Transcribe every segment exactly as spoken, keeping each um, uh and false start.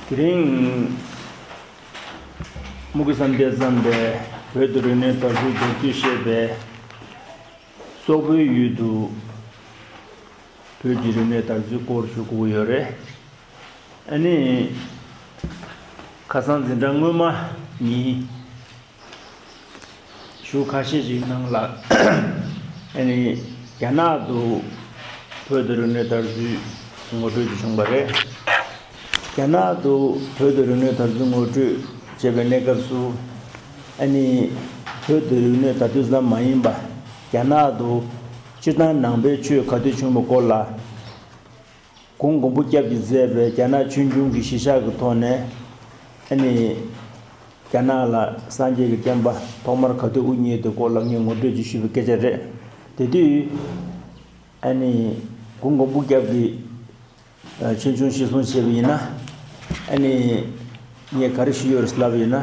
དེ་རིང་དམུ་དགེ་བསམ་གཏན་བརྩམས་པའི་བོད་དུ་རིག་གནས་དར་ཚུལ་མདོར་བསྡུས་བཤད་པའི་སོག་པོའི་ཡུལ་དུ་བོད་ཀྱི་རིག་གནས་དར་ཚུལ་སྐོར་ཞུ་དགོས་ཀྱི་ཡོད་རེད། ཨ་ནི། ཁ་སང་འཛིན་གྲྭ་སྔོན་མ་ཉིན། ཞུ་ཁ་ཤས་ཤིག་ནང་ལ། ཨ་ནི། རྒྱ་ནག་ཏུ་བོད་དུ་རིག་གནས་དར་ཚུལ་ངོ་སྤྲོད་ཅིག་བྱུང་བ་རེད། རྒྱ་ནག་ཏུ་བོད་དུ་རིག་གནས་དར་ཚུལ་ངོ་སྤྲོད་བྱེད་པའི་གནས་སྐབས་སུ། ཨ་ནི། བོད་དུ་རིག་གནས་དར་ཚུལ་ཙམ་མ་ཡིན་པ། རྒྱ་ནག་ཏུ་སྤྱིར་བཏང་ནང་པའི་ཆོས་ག་དུས་བྱུང་བའི་སྐོར་ལ། གུང་མགོན་པོ་སྐྱབས་ཀྱིས་མཛད་པའི་རྒྱ་ནག་ཆོས་འབྱུང་གི་གཞིར་བཞག་གི་ཐོག་ནས། ཨ་ནི། རྒྱ་ནག་ལ་སངས་རྒྱས་ཀྱི་བསྟན་པ་ཐོག་མར་ག་དུས་དབུ་བརྙེས་དེ་སྐོར་ལ་ངས་ངོ་སྤྲོད་ཅིག་ཞུས་པའི་སྐད་ཆ་རེད། དེ་དུས། ཨ་ནི། གུང་མགོན་པོ་སྐྱབས་ཀྱིས་ཆོས་འབྱུང་གཞིར་བཟུང་བྱས་པ་ཡིན་ན། ཨ་ནི། ངས་ག་རེ་ཞུས་ཡོད་རེད་ལབ་ཡིན་ན།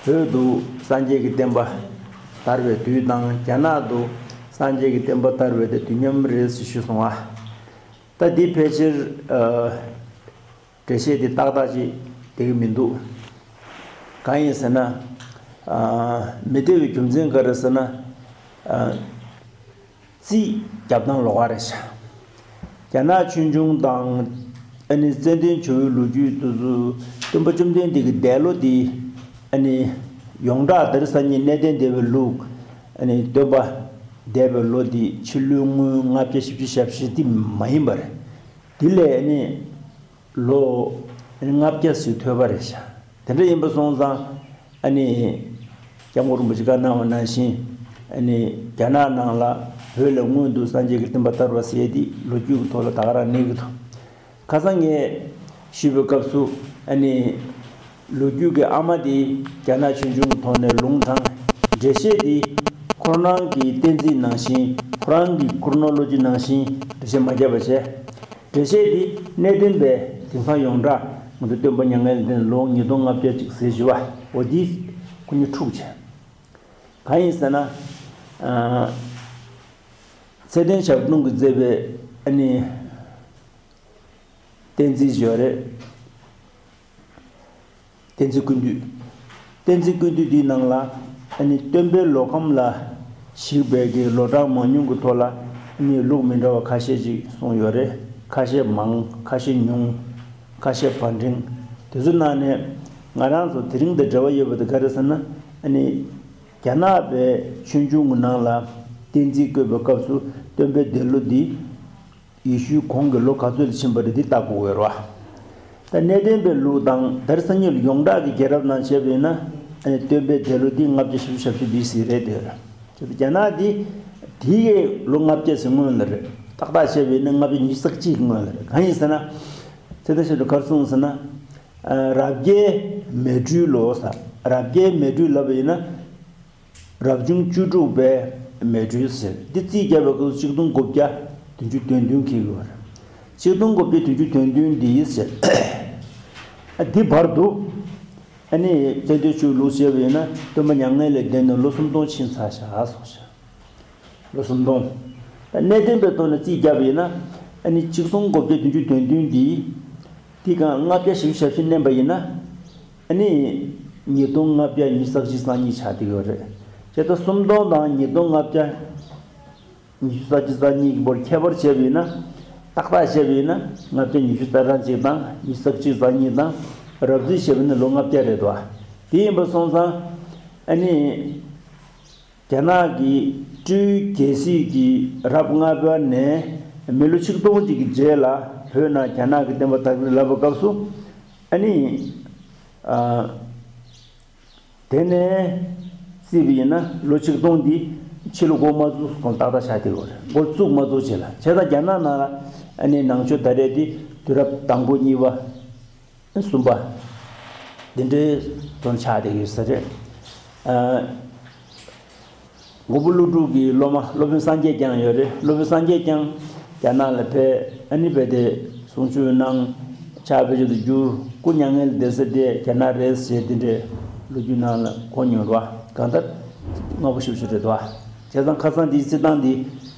བོད་དུ་སངས་རྒྱས་ཀྱི་བསྟན་པ་དར་བའི་དུས་དང་རྒྱ་ནག་ཏུ་སངས་རྒྱས་ཀྱི་བསྟན་པ་དར་བའི་དེ་དུས་མཉམ་རེད་ཞེས་ཞུས་སོང་ཨ། ད་འདི་ཕལ་ཆེར། ཨ། འགྲེལ་བཤད་འདི་ཏག་ཏག་ཅིག་བསྡད་ཀྱི་མི་འདུག་གང་ཡིན་ཟེར་ན། ཨ། མི་བདེ་བའི་རྒྱུ་མཚན་ག་རེ་ཟེར་ན། ཨ། རྩིས་རྒྱབ་སྟངས་ལོགས་ཀ་རེད་ཤག་རྒྱ་ནག་ཆོས་འབྱུང་དང་། ཨ་ནི་ཙན་དན་ཇོ་བོའི་ལོ་རྒྱུས་དེ་ཚོ་སྟོན་པ་བཅོམ་ལྡན་འདས་ཀྱི་འདས་ལོ་འདི། ཨ་ནི། ཡོངས་གྲགས་དེང་སང་ཉིད་གནས་བརྟན་སྡེ་བའི་ལུགས། ཨ་ནི་སྟོན་པ་འདས་པའི་ལོ་འདི་ཕྱི་ལོའི་སྔོན་ལྔ་བརྒྱ་བཞི་བཅུ་ཞེ་བཞི་འདི་མ་ཡིན་པ་རེད། དེ་ལས་ནི་ལོ་ལྔ་བརྒྱ་ཞིག་ཐོས་པ་རེད་ཤག་དེ་འདྲ་ཡིན་པ་སོང་ཙང་ཨ་ནི་སྐྱབས་མགོན་རིན་པོ་ཆེ་བཀའ་གནང་བ་ནང་བཞིན། ཨ་ནི་རྒྱ་ནག་ནང་ལ་བོད་ལས་སྔོན་དུ་སངས་རྒྱས་ཀྱི་བསྟན་པ་དར་བ་ཟེར་ཡས་འདི་ལོ་རྒྱུས་ཀྱི་ཐོག་ལ་ད་ག་རང་གནས་ཀྱི་འདུག་ཁ་སང་ངས་ཞུས་པའི་སྐབས་སུ། ཨ་ནི། ལོ་རྒྱུས་ཀྱི་ཨ་མ་དེ་རྒྱ་ནག་ཆོས་འབྱུང་གི་ཐོག་ནས་ལུང་དྲངས། འགྲེལ་བཤད་དེ་ཁོ་རང་གི་བསྟན་རྩིས་ནང་བཞིན། ཁོ་རང་གི་ཀུར་ནོ་ལོ་ཇི་ནང་བཞིན་འགྲེལ་བཤད་མ་བརྒྱབ་པ་བྱས། འགྲེལ་བཤད་དེ་གནད་དོན་པས་དེང་སང་ཡོངས་གྲགས་ང་ཚོ་སྟོན་པ་མྱ་ངན་ལས་འདས་ལོ་ཉིས་སྟོང་ལྔ་བརྒྱ་ཅིག་ཟེར་བཞི་བ་འོ་དེ་ཁོ་གཉིས་འཁྲུག་བྱས། གང་ཡིན་ཟེར་ན། ཨ། ཚེ་བརྟན་ཞབས་དྲུང་གིས་མཛད་པའི་ཨ་ནི། བསྟན་རྩིས་ཡོད་རེད། བསྟན་རྩིས་ཀུན་བཏུས། བསྟན་རྩིས་ཀུན་བཏུས་འདིའི་ནང་ལ་ཨ་ནི་སྟོན་པའི་ལོ་ཁམས་ལ་གཞིགས་པའི་གི་ལོ་གྲངས་མང་ཉུང་གི་ཐོག་ལ་ཨ་ནི་ལུགས་མི་འདྲ་བ་ཁ་ཤས་ཅིག་གསུངས་ཡོད་རེད། ཁ་ཤས་མང་ཁ་ཤས་ཉུང་། ཁ་ཤས་བར་འབྲིང་། དེ་ཚོའི་ནང་ནས་ང་རང་ཚོ་དེ་རིང་དང་འབྲེལ་བ་ཡོད་པ་དེ་ག་རེ་ཟེར་ན། ཨ་ནི་རྒྱ་ནག་པའི་ཆོས་འབྱུང་གི་ནང་ལ་བསྟན་རྩིས་བཀོད་པའི་སྐབས་སུ་སྟོན་པའི་འདས་ལོ་འདི། ཡེ་ཤུའི་གོང་གི་ལོ་ག་ཚོད་ལ་ཕྱིན་པ་རེད་འདི་ལྟ་དགོས་ཀྱི་རེད་བ། ད་གནས་བརྟན་པའི་ལུགས་དང་དེང་སང་ཉིད་ཡོངས་གྲགས་ཀྱི་རྒྱལ་རབས་ནང་བྱས་པ་ཡིན་ན། ཨ་ནི་སྟོན་པའི་འདས་ལོ་འདི་ལྔ་བརྒྱ་བཞི་བཅུ་ཞེ་བཞི་བི་སི་རེད་དེ། རྒྱ་ནག་འདི་དེའི་ལོ་ལྔ་བརྒྱ་ཞིག་སྔོན་ལ་རེད། ཏག་ཏག་བྱས་པ་ཡིན་ན་ལྔ་བརྒྱ་ཉི་ཤུ་རྩ་གཅིག་སྔོན་ལ་རེད། གང་ཡིན་ཟེར་ན། ཚེ་བརྟན་ཞབས་དྲུང་ག་རེ་གསུངས་ཟེར་ན། ཨ། རབ་རྒྱལ་མེ་སྦྲུལ་ལོ་ཟེར། རབ་རྒྱལ་མེ་སྦྲུལ་ལབ་པ་ཡིན་ན། རབ་བྱུང་བཅུ་དྲུག་པའི་མེ་སྦྲུལ་ཟེར། འདི་རྩིས་རྒྱབ་པའི་སྐབས་སུ་ཆིག་སྟོང་དགུ་བརྒྱ་བདུན་ཅུ་དོན་བདུན་འཁེལ་གྱི་ཡོད་རེད། ཆིག་སྟོང་དགུ་བརྒྱ་བདུན་ཅུ་དོན་བདུན་འདི་ཟེར། ཨ། འདི་བར་དུ། ཨ་ནི་ཚེ་འདས་ཆོས་ལུགས་བཤད་པ་ཡིན་ན་སྟོན་པ་མྱ་ངན་ལས་འདས་ནས་ལོ་སུམ་སྟོང་ཕྱིན་ཚར་ཤག་གསུངས་ཤག་ལོ་སུམ་སྟོང་། ད་གནད་དོན་པའི་ཐོག་ནས་རྩིས་རྒྱབ་པ་ཡིན་ན། ཨ་ནི་ཆིག་སྟོང་དགུ་བརྒྱ་བདུན་ཅུ་དོན་བདུན་འདི། དེ་གང་ལྔ་བརྒྱ་བཞི་བཅུ་ཞེ་བཞི་བསྣན་པ་ཡིན་ན། ཨ་ནི། ཉིས་སྟོང་ལྔ་བརྒྱ་ཉི་ཤུ་རྩ་གཅིག་རྩ་གཉིས་ཆགས་བསྡད་ཡོད་རེད། བྱས་ཙང་སུམ་སྟོང་དང་ཉིས་སྟོང་ལྔ་བརྒྱ་ཉི་ཤུ་རྩ་གཅིག་རྩ་གཉིས་ཀྱི་བར་ཁྱད་པར་བྱས་པ་ཡིན་ན། ཏག་ཏག་བྱས་པ་ཡིན་ན་ལྔ་བརྒྱ་ཉི་ཤུ་རྩ་གཅིག་དང་ཉི་ཤུ་རྩ་གཅིག་རྩ་གཉིས་དང་རབ་རྩིས་བྱས་པ་ཡིན་ན་ལོ་ལྔ་བརྒྱ་རེད་དོ། དེ་ཡིན་པ་སོང་ཙང་། ཨ་ནི། རྒྱ་ནག་གི་སྤྲེའུ་རྒྱལ་སྲིད་ཀྱི་རབས་ལྔ་པ་ནས་མི་ལོ་ཆིག་སྟོང་གཅིག་གི་རྗེས་ལ་བོད་ནང་རྒྱ་ནག་གི་བསྟན་པ་དར་གྱི་ལབ་པའི་སྐབས་སུ། ཨ་ནི། ཨ། དེ་ནས་བརྩིས་པ་ཡིན་ན་ལོ་ཆིག་སྟོང་འདི་ཕྱི་ལོ་འགོ་མ་བཙུགས་གོང་ཏག་ཏག་ཆགས་བསྡད་ཡོད་རེད། འགོ་བཙུགས་མ་བཙུགས་བྱས་ལ་བྱས་ཙང་རྒྱ་ནག་ནང་ལ་ཨ་ནི་ནང་ཆོས་དར་རྒྱས་འདི་དུས་རབས་དང་པོ་གཉིས་པ། གསུམ་པ། འདི་འདྲའི་དོན་ཆགས་བསྡད་ཡོད་ས་རེད། ཨ། མགོན་པོ་ཀླུ་སྒྲུབ་ཀྱི་སློབ་མ་སློབ་དཔོན་སངས་རྒྱས་བསྐྱངས་ཡོད་རེད། སློབ་དཔོན་སངས་རྒྱས་བསྐྱངས་རྒྱ་ནག་ལ་ཕེབས། ཨ་ནི་ཕེབས་ཏེ་གསུང་ཆོས་གནང་། ཕྱག་དཔེ་ཆ་དུ་བསྒྱུར། སྐུ་མྱ་ངན་ལས་འདས་ས་དེ་རྒྱ་ནག་རེད་ཟེར་དེ་འདྲའི་ལོ་རྒྱུས་ནང་ལ་གོ་མྱོང་རེད་བ། གང་ལྟར་སྔ་པོ་ཞིབ་ཞིབ་རེད་བ། བྱས་ཙང་ཁ་སང་འདིའི་རྩིས་སྟངས་འདི་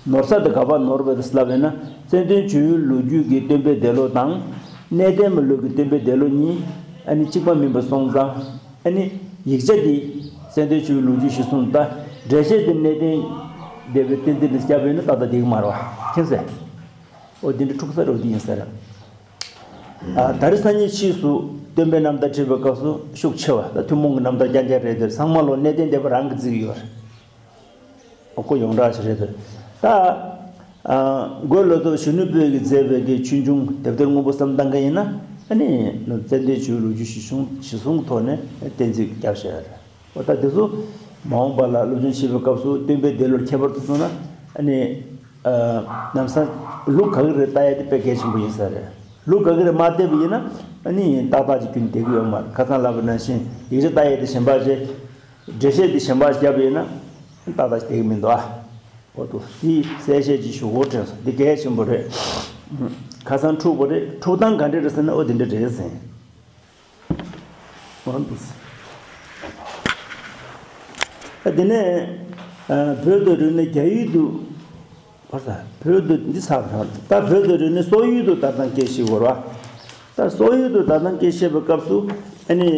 ནོར་ས་དེ་ག་པར་ནོར་བ་རེད་ལབ་ཡོད་ན། ཙན་དན་ཇོ་བོའི་ལོ་རྒྱུས་ཀྱི་སྟོན་པའི་འདས་ལོ་དང་། གནས་བརྟན་མི་ལུགས་ཀྱི་སྟོན་པའི་འདས་ལོ་གཉིས་ཨ་ནི་གཅིག་པ་མིན་པ་སོང་ཙང་ཨ་ནི་ཡིག་ཆ་འདི་ཙན་དན་ཆོས་ཀྱི་ལོ་རྒྱུས་གཞིར་བཟུང་ད་འགྲེལ་བཤད་འདི་གནས་བརྟན་སྡེ་པའི་བསྟན་འཛིན་འདི་སྐྱབས་ཡིན་ན་ཏག་ཏག་འདི་གི་མ་རེད་བ། མཁྱེན་གསལ། འོ་འདི་འདྲ་འཁྲུག་ས་རེད་འདི་ཡིན་ས་རེད། ཨ་ད་རེས་སང་ཉིན་ཕྱིས་སུ་སྟོན་པའི་རྣམ་ཐར་བྲིས་པའི་སྐབས་སུ་ཤུགས་ཆེ་བ་ད་ཐུན་མོང་གི་རྣམ་ཐར་རྐྱང་རྐྱང་རེད་དེ་ཚང་མ་ལོ་གནས་བརྟན་སྡེ་པ་རང་གིས་བརྩི་གི་ཡོད་རེད། ཨོ་ཁོ་ཡོངས་གྲགས་ཤིག་རེད་དེ། ད་ཨ་འགོས་ལོ་ཏོག་གཞོན་ནུ་བོད་ཀྱིས་མཛད་པའི་གི་ཆོས་འབྱུང་དེབ་ཐེར་སྔོན་པོ་བསམ་བཏང་མཁན་ཡིན་ན་ཨ་ནི་ཙན་དན་ཆོས་ཀྱི་ལོ་རྒྱུས་གཞི་བཟུང་གཞི་བཟུང་གི་ཐོག་ནས་གཏན་ཚིགས་བརྒྱབ་བཞག་ཡོད་རེད། འོ་ད་དེ་ཚོ་མ་འོངས་པ་ལ་སློབ་སྦྱོང་བྱེད་པའི་སྐབས་སུ་སྟོན་པའི་འདས་ལོར་ཁྱད་པར་དུ་སོང་ན་ཨ་ནི་ཨ་ལམ་སང་ལུགས་ག་གི་རེད་ལྟ་ཡ་དེ་དཔེ་གལ་ཆེན་པོ་ཡིན་ས་རེད། ལུགས་ག་གི་རེད་མ་བལྟས་པ་ཡིན་ན་ཨ་ནི་ཏག་ཏག་ཅིག་རྒྱུན་བསྡད་ཀྱི་ཡོད་མ་རེད། ཁ་སང་ལབ་པ་ནང་བཞིན་ཡིག་ཆ་ལྟ་ཡ་དེ་གཞན་པ་རེད། འགྲེལ་བཤད་དེ་གཞན་པ་བརྒྱབ་པ་ཡིན་ན་ཏག་ཏག་ཅིག་བསྡད་ཀྱི་མི་འདུག་ཨ། འོ་འདུག་འདི་གསལ་བཤད་ཅིག་ཞུ་དགོས་དྲན་སོང་། འདི་གལ་ཆེན་པོ་རེད། ཁ་སང་འཁྲུག་པ་རེད། འཁྲུག་སྟངས་ག་འདྲ་རེད་ཟེར་ན་འོ་འདི་འདྲ་རེད་ཟེར། འོ་འདུག་ཟེར། ད་དེ་ནས་ཨ་བོད་དུ་རིག་གནས་རྒྱ་ཡུལ་དུ་བར་ས་བོད་དུ་འདི་ཚར་བ་ད་བོད་དུ་རིག་གནས་སོག་ཡུལ་དུ་དར་ཐང་སྐད་བཤད་དགོས་ར། ད་སོག་ཡུལ་དུ་དར་ཐང་སྐད་བཤད་པའི་སྐབས་སུ་ཨ་ནི།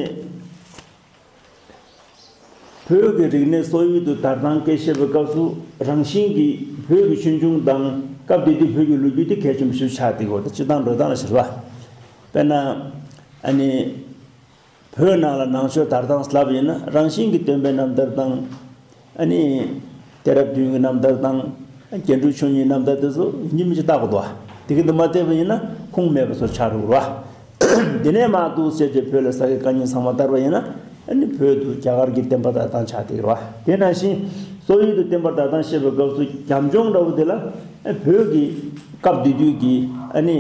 བོད་ཀྱི་རིག་གནས་སོག་ཡུལ་དུ་དར་ཐང་སྐད་བཤད་པའི་སྐབས་སུ་རང་བཞིན་གྱིས་བོད་ཀྱི་ཆོས་འབྱུང་དང་སྐབས་དེ་དུས་བོད་ཀྱི་ལོ་རྒྱུས་དེ་གལ་ཆེན་པོ་ཞིག་ཆགས་བསྡད་ཡོད། ད་སྤྱིར་བཏང་འགྲོ་སྟངས་ལ་ཟེར་བ། དཔེར་ན་ཨ་ནི་བོད་ནང་ལ་ནང་ཆོས་དར་ཐང་ལབ་ཡིན་ན་རང་བཞིན་གྱིས་སྟོན་པའི་རྣམ་ཐར་དང་ཨ་ནི་གཏད་རབས་བདུན་གྱི་རྣམ་ཐར་དང་རྒྱན་དྲུག་མཆོག་གཉིས་རྣམ་ཐར་དེ་ཚོ་ཡིན་གཅིག་མིན་གཅིག་བལྟ་དགོས་འདུག་བ། དེ་གི་འདི་མ་བལྟས་པ་ཡིན་ན་ཁུངས་མེད་པ་ཚོ་ཆགས་འགྲོ་གི་རེད་བ། དེ་ནས་མར་འདུག་བྱས་རྗེས་བོད་ལ་ས་དགེ་བཀའ་རྙིང་ཚང་མ་བསྟར་བ་ཡིན་ན་ཨ་ནི་བོད་དུ་རྒྱ་གར་གྱི་བསྟན་པ་དར་ཐང་ཆགས་བསྡད་ཀྱི་རེད་བ། དེ་ནང་བཞིན་སོག་ཡུལ་དུ་བསྟན་པ་དར་ཐང་བཤད་པའི་སྐབས་སུ་རྒྱབ་ལྗོངས་འདྲ་བོ་དེ་ལ་ཨ་བོད་ཀྱི་སྐབས་དེ་དུས་ཀྱི་ཨ་ནི་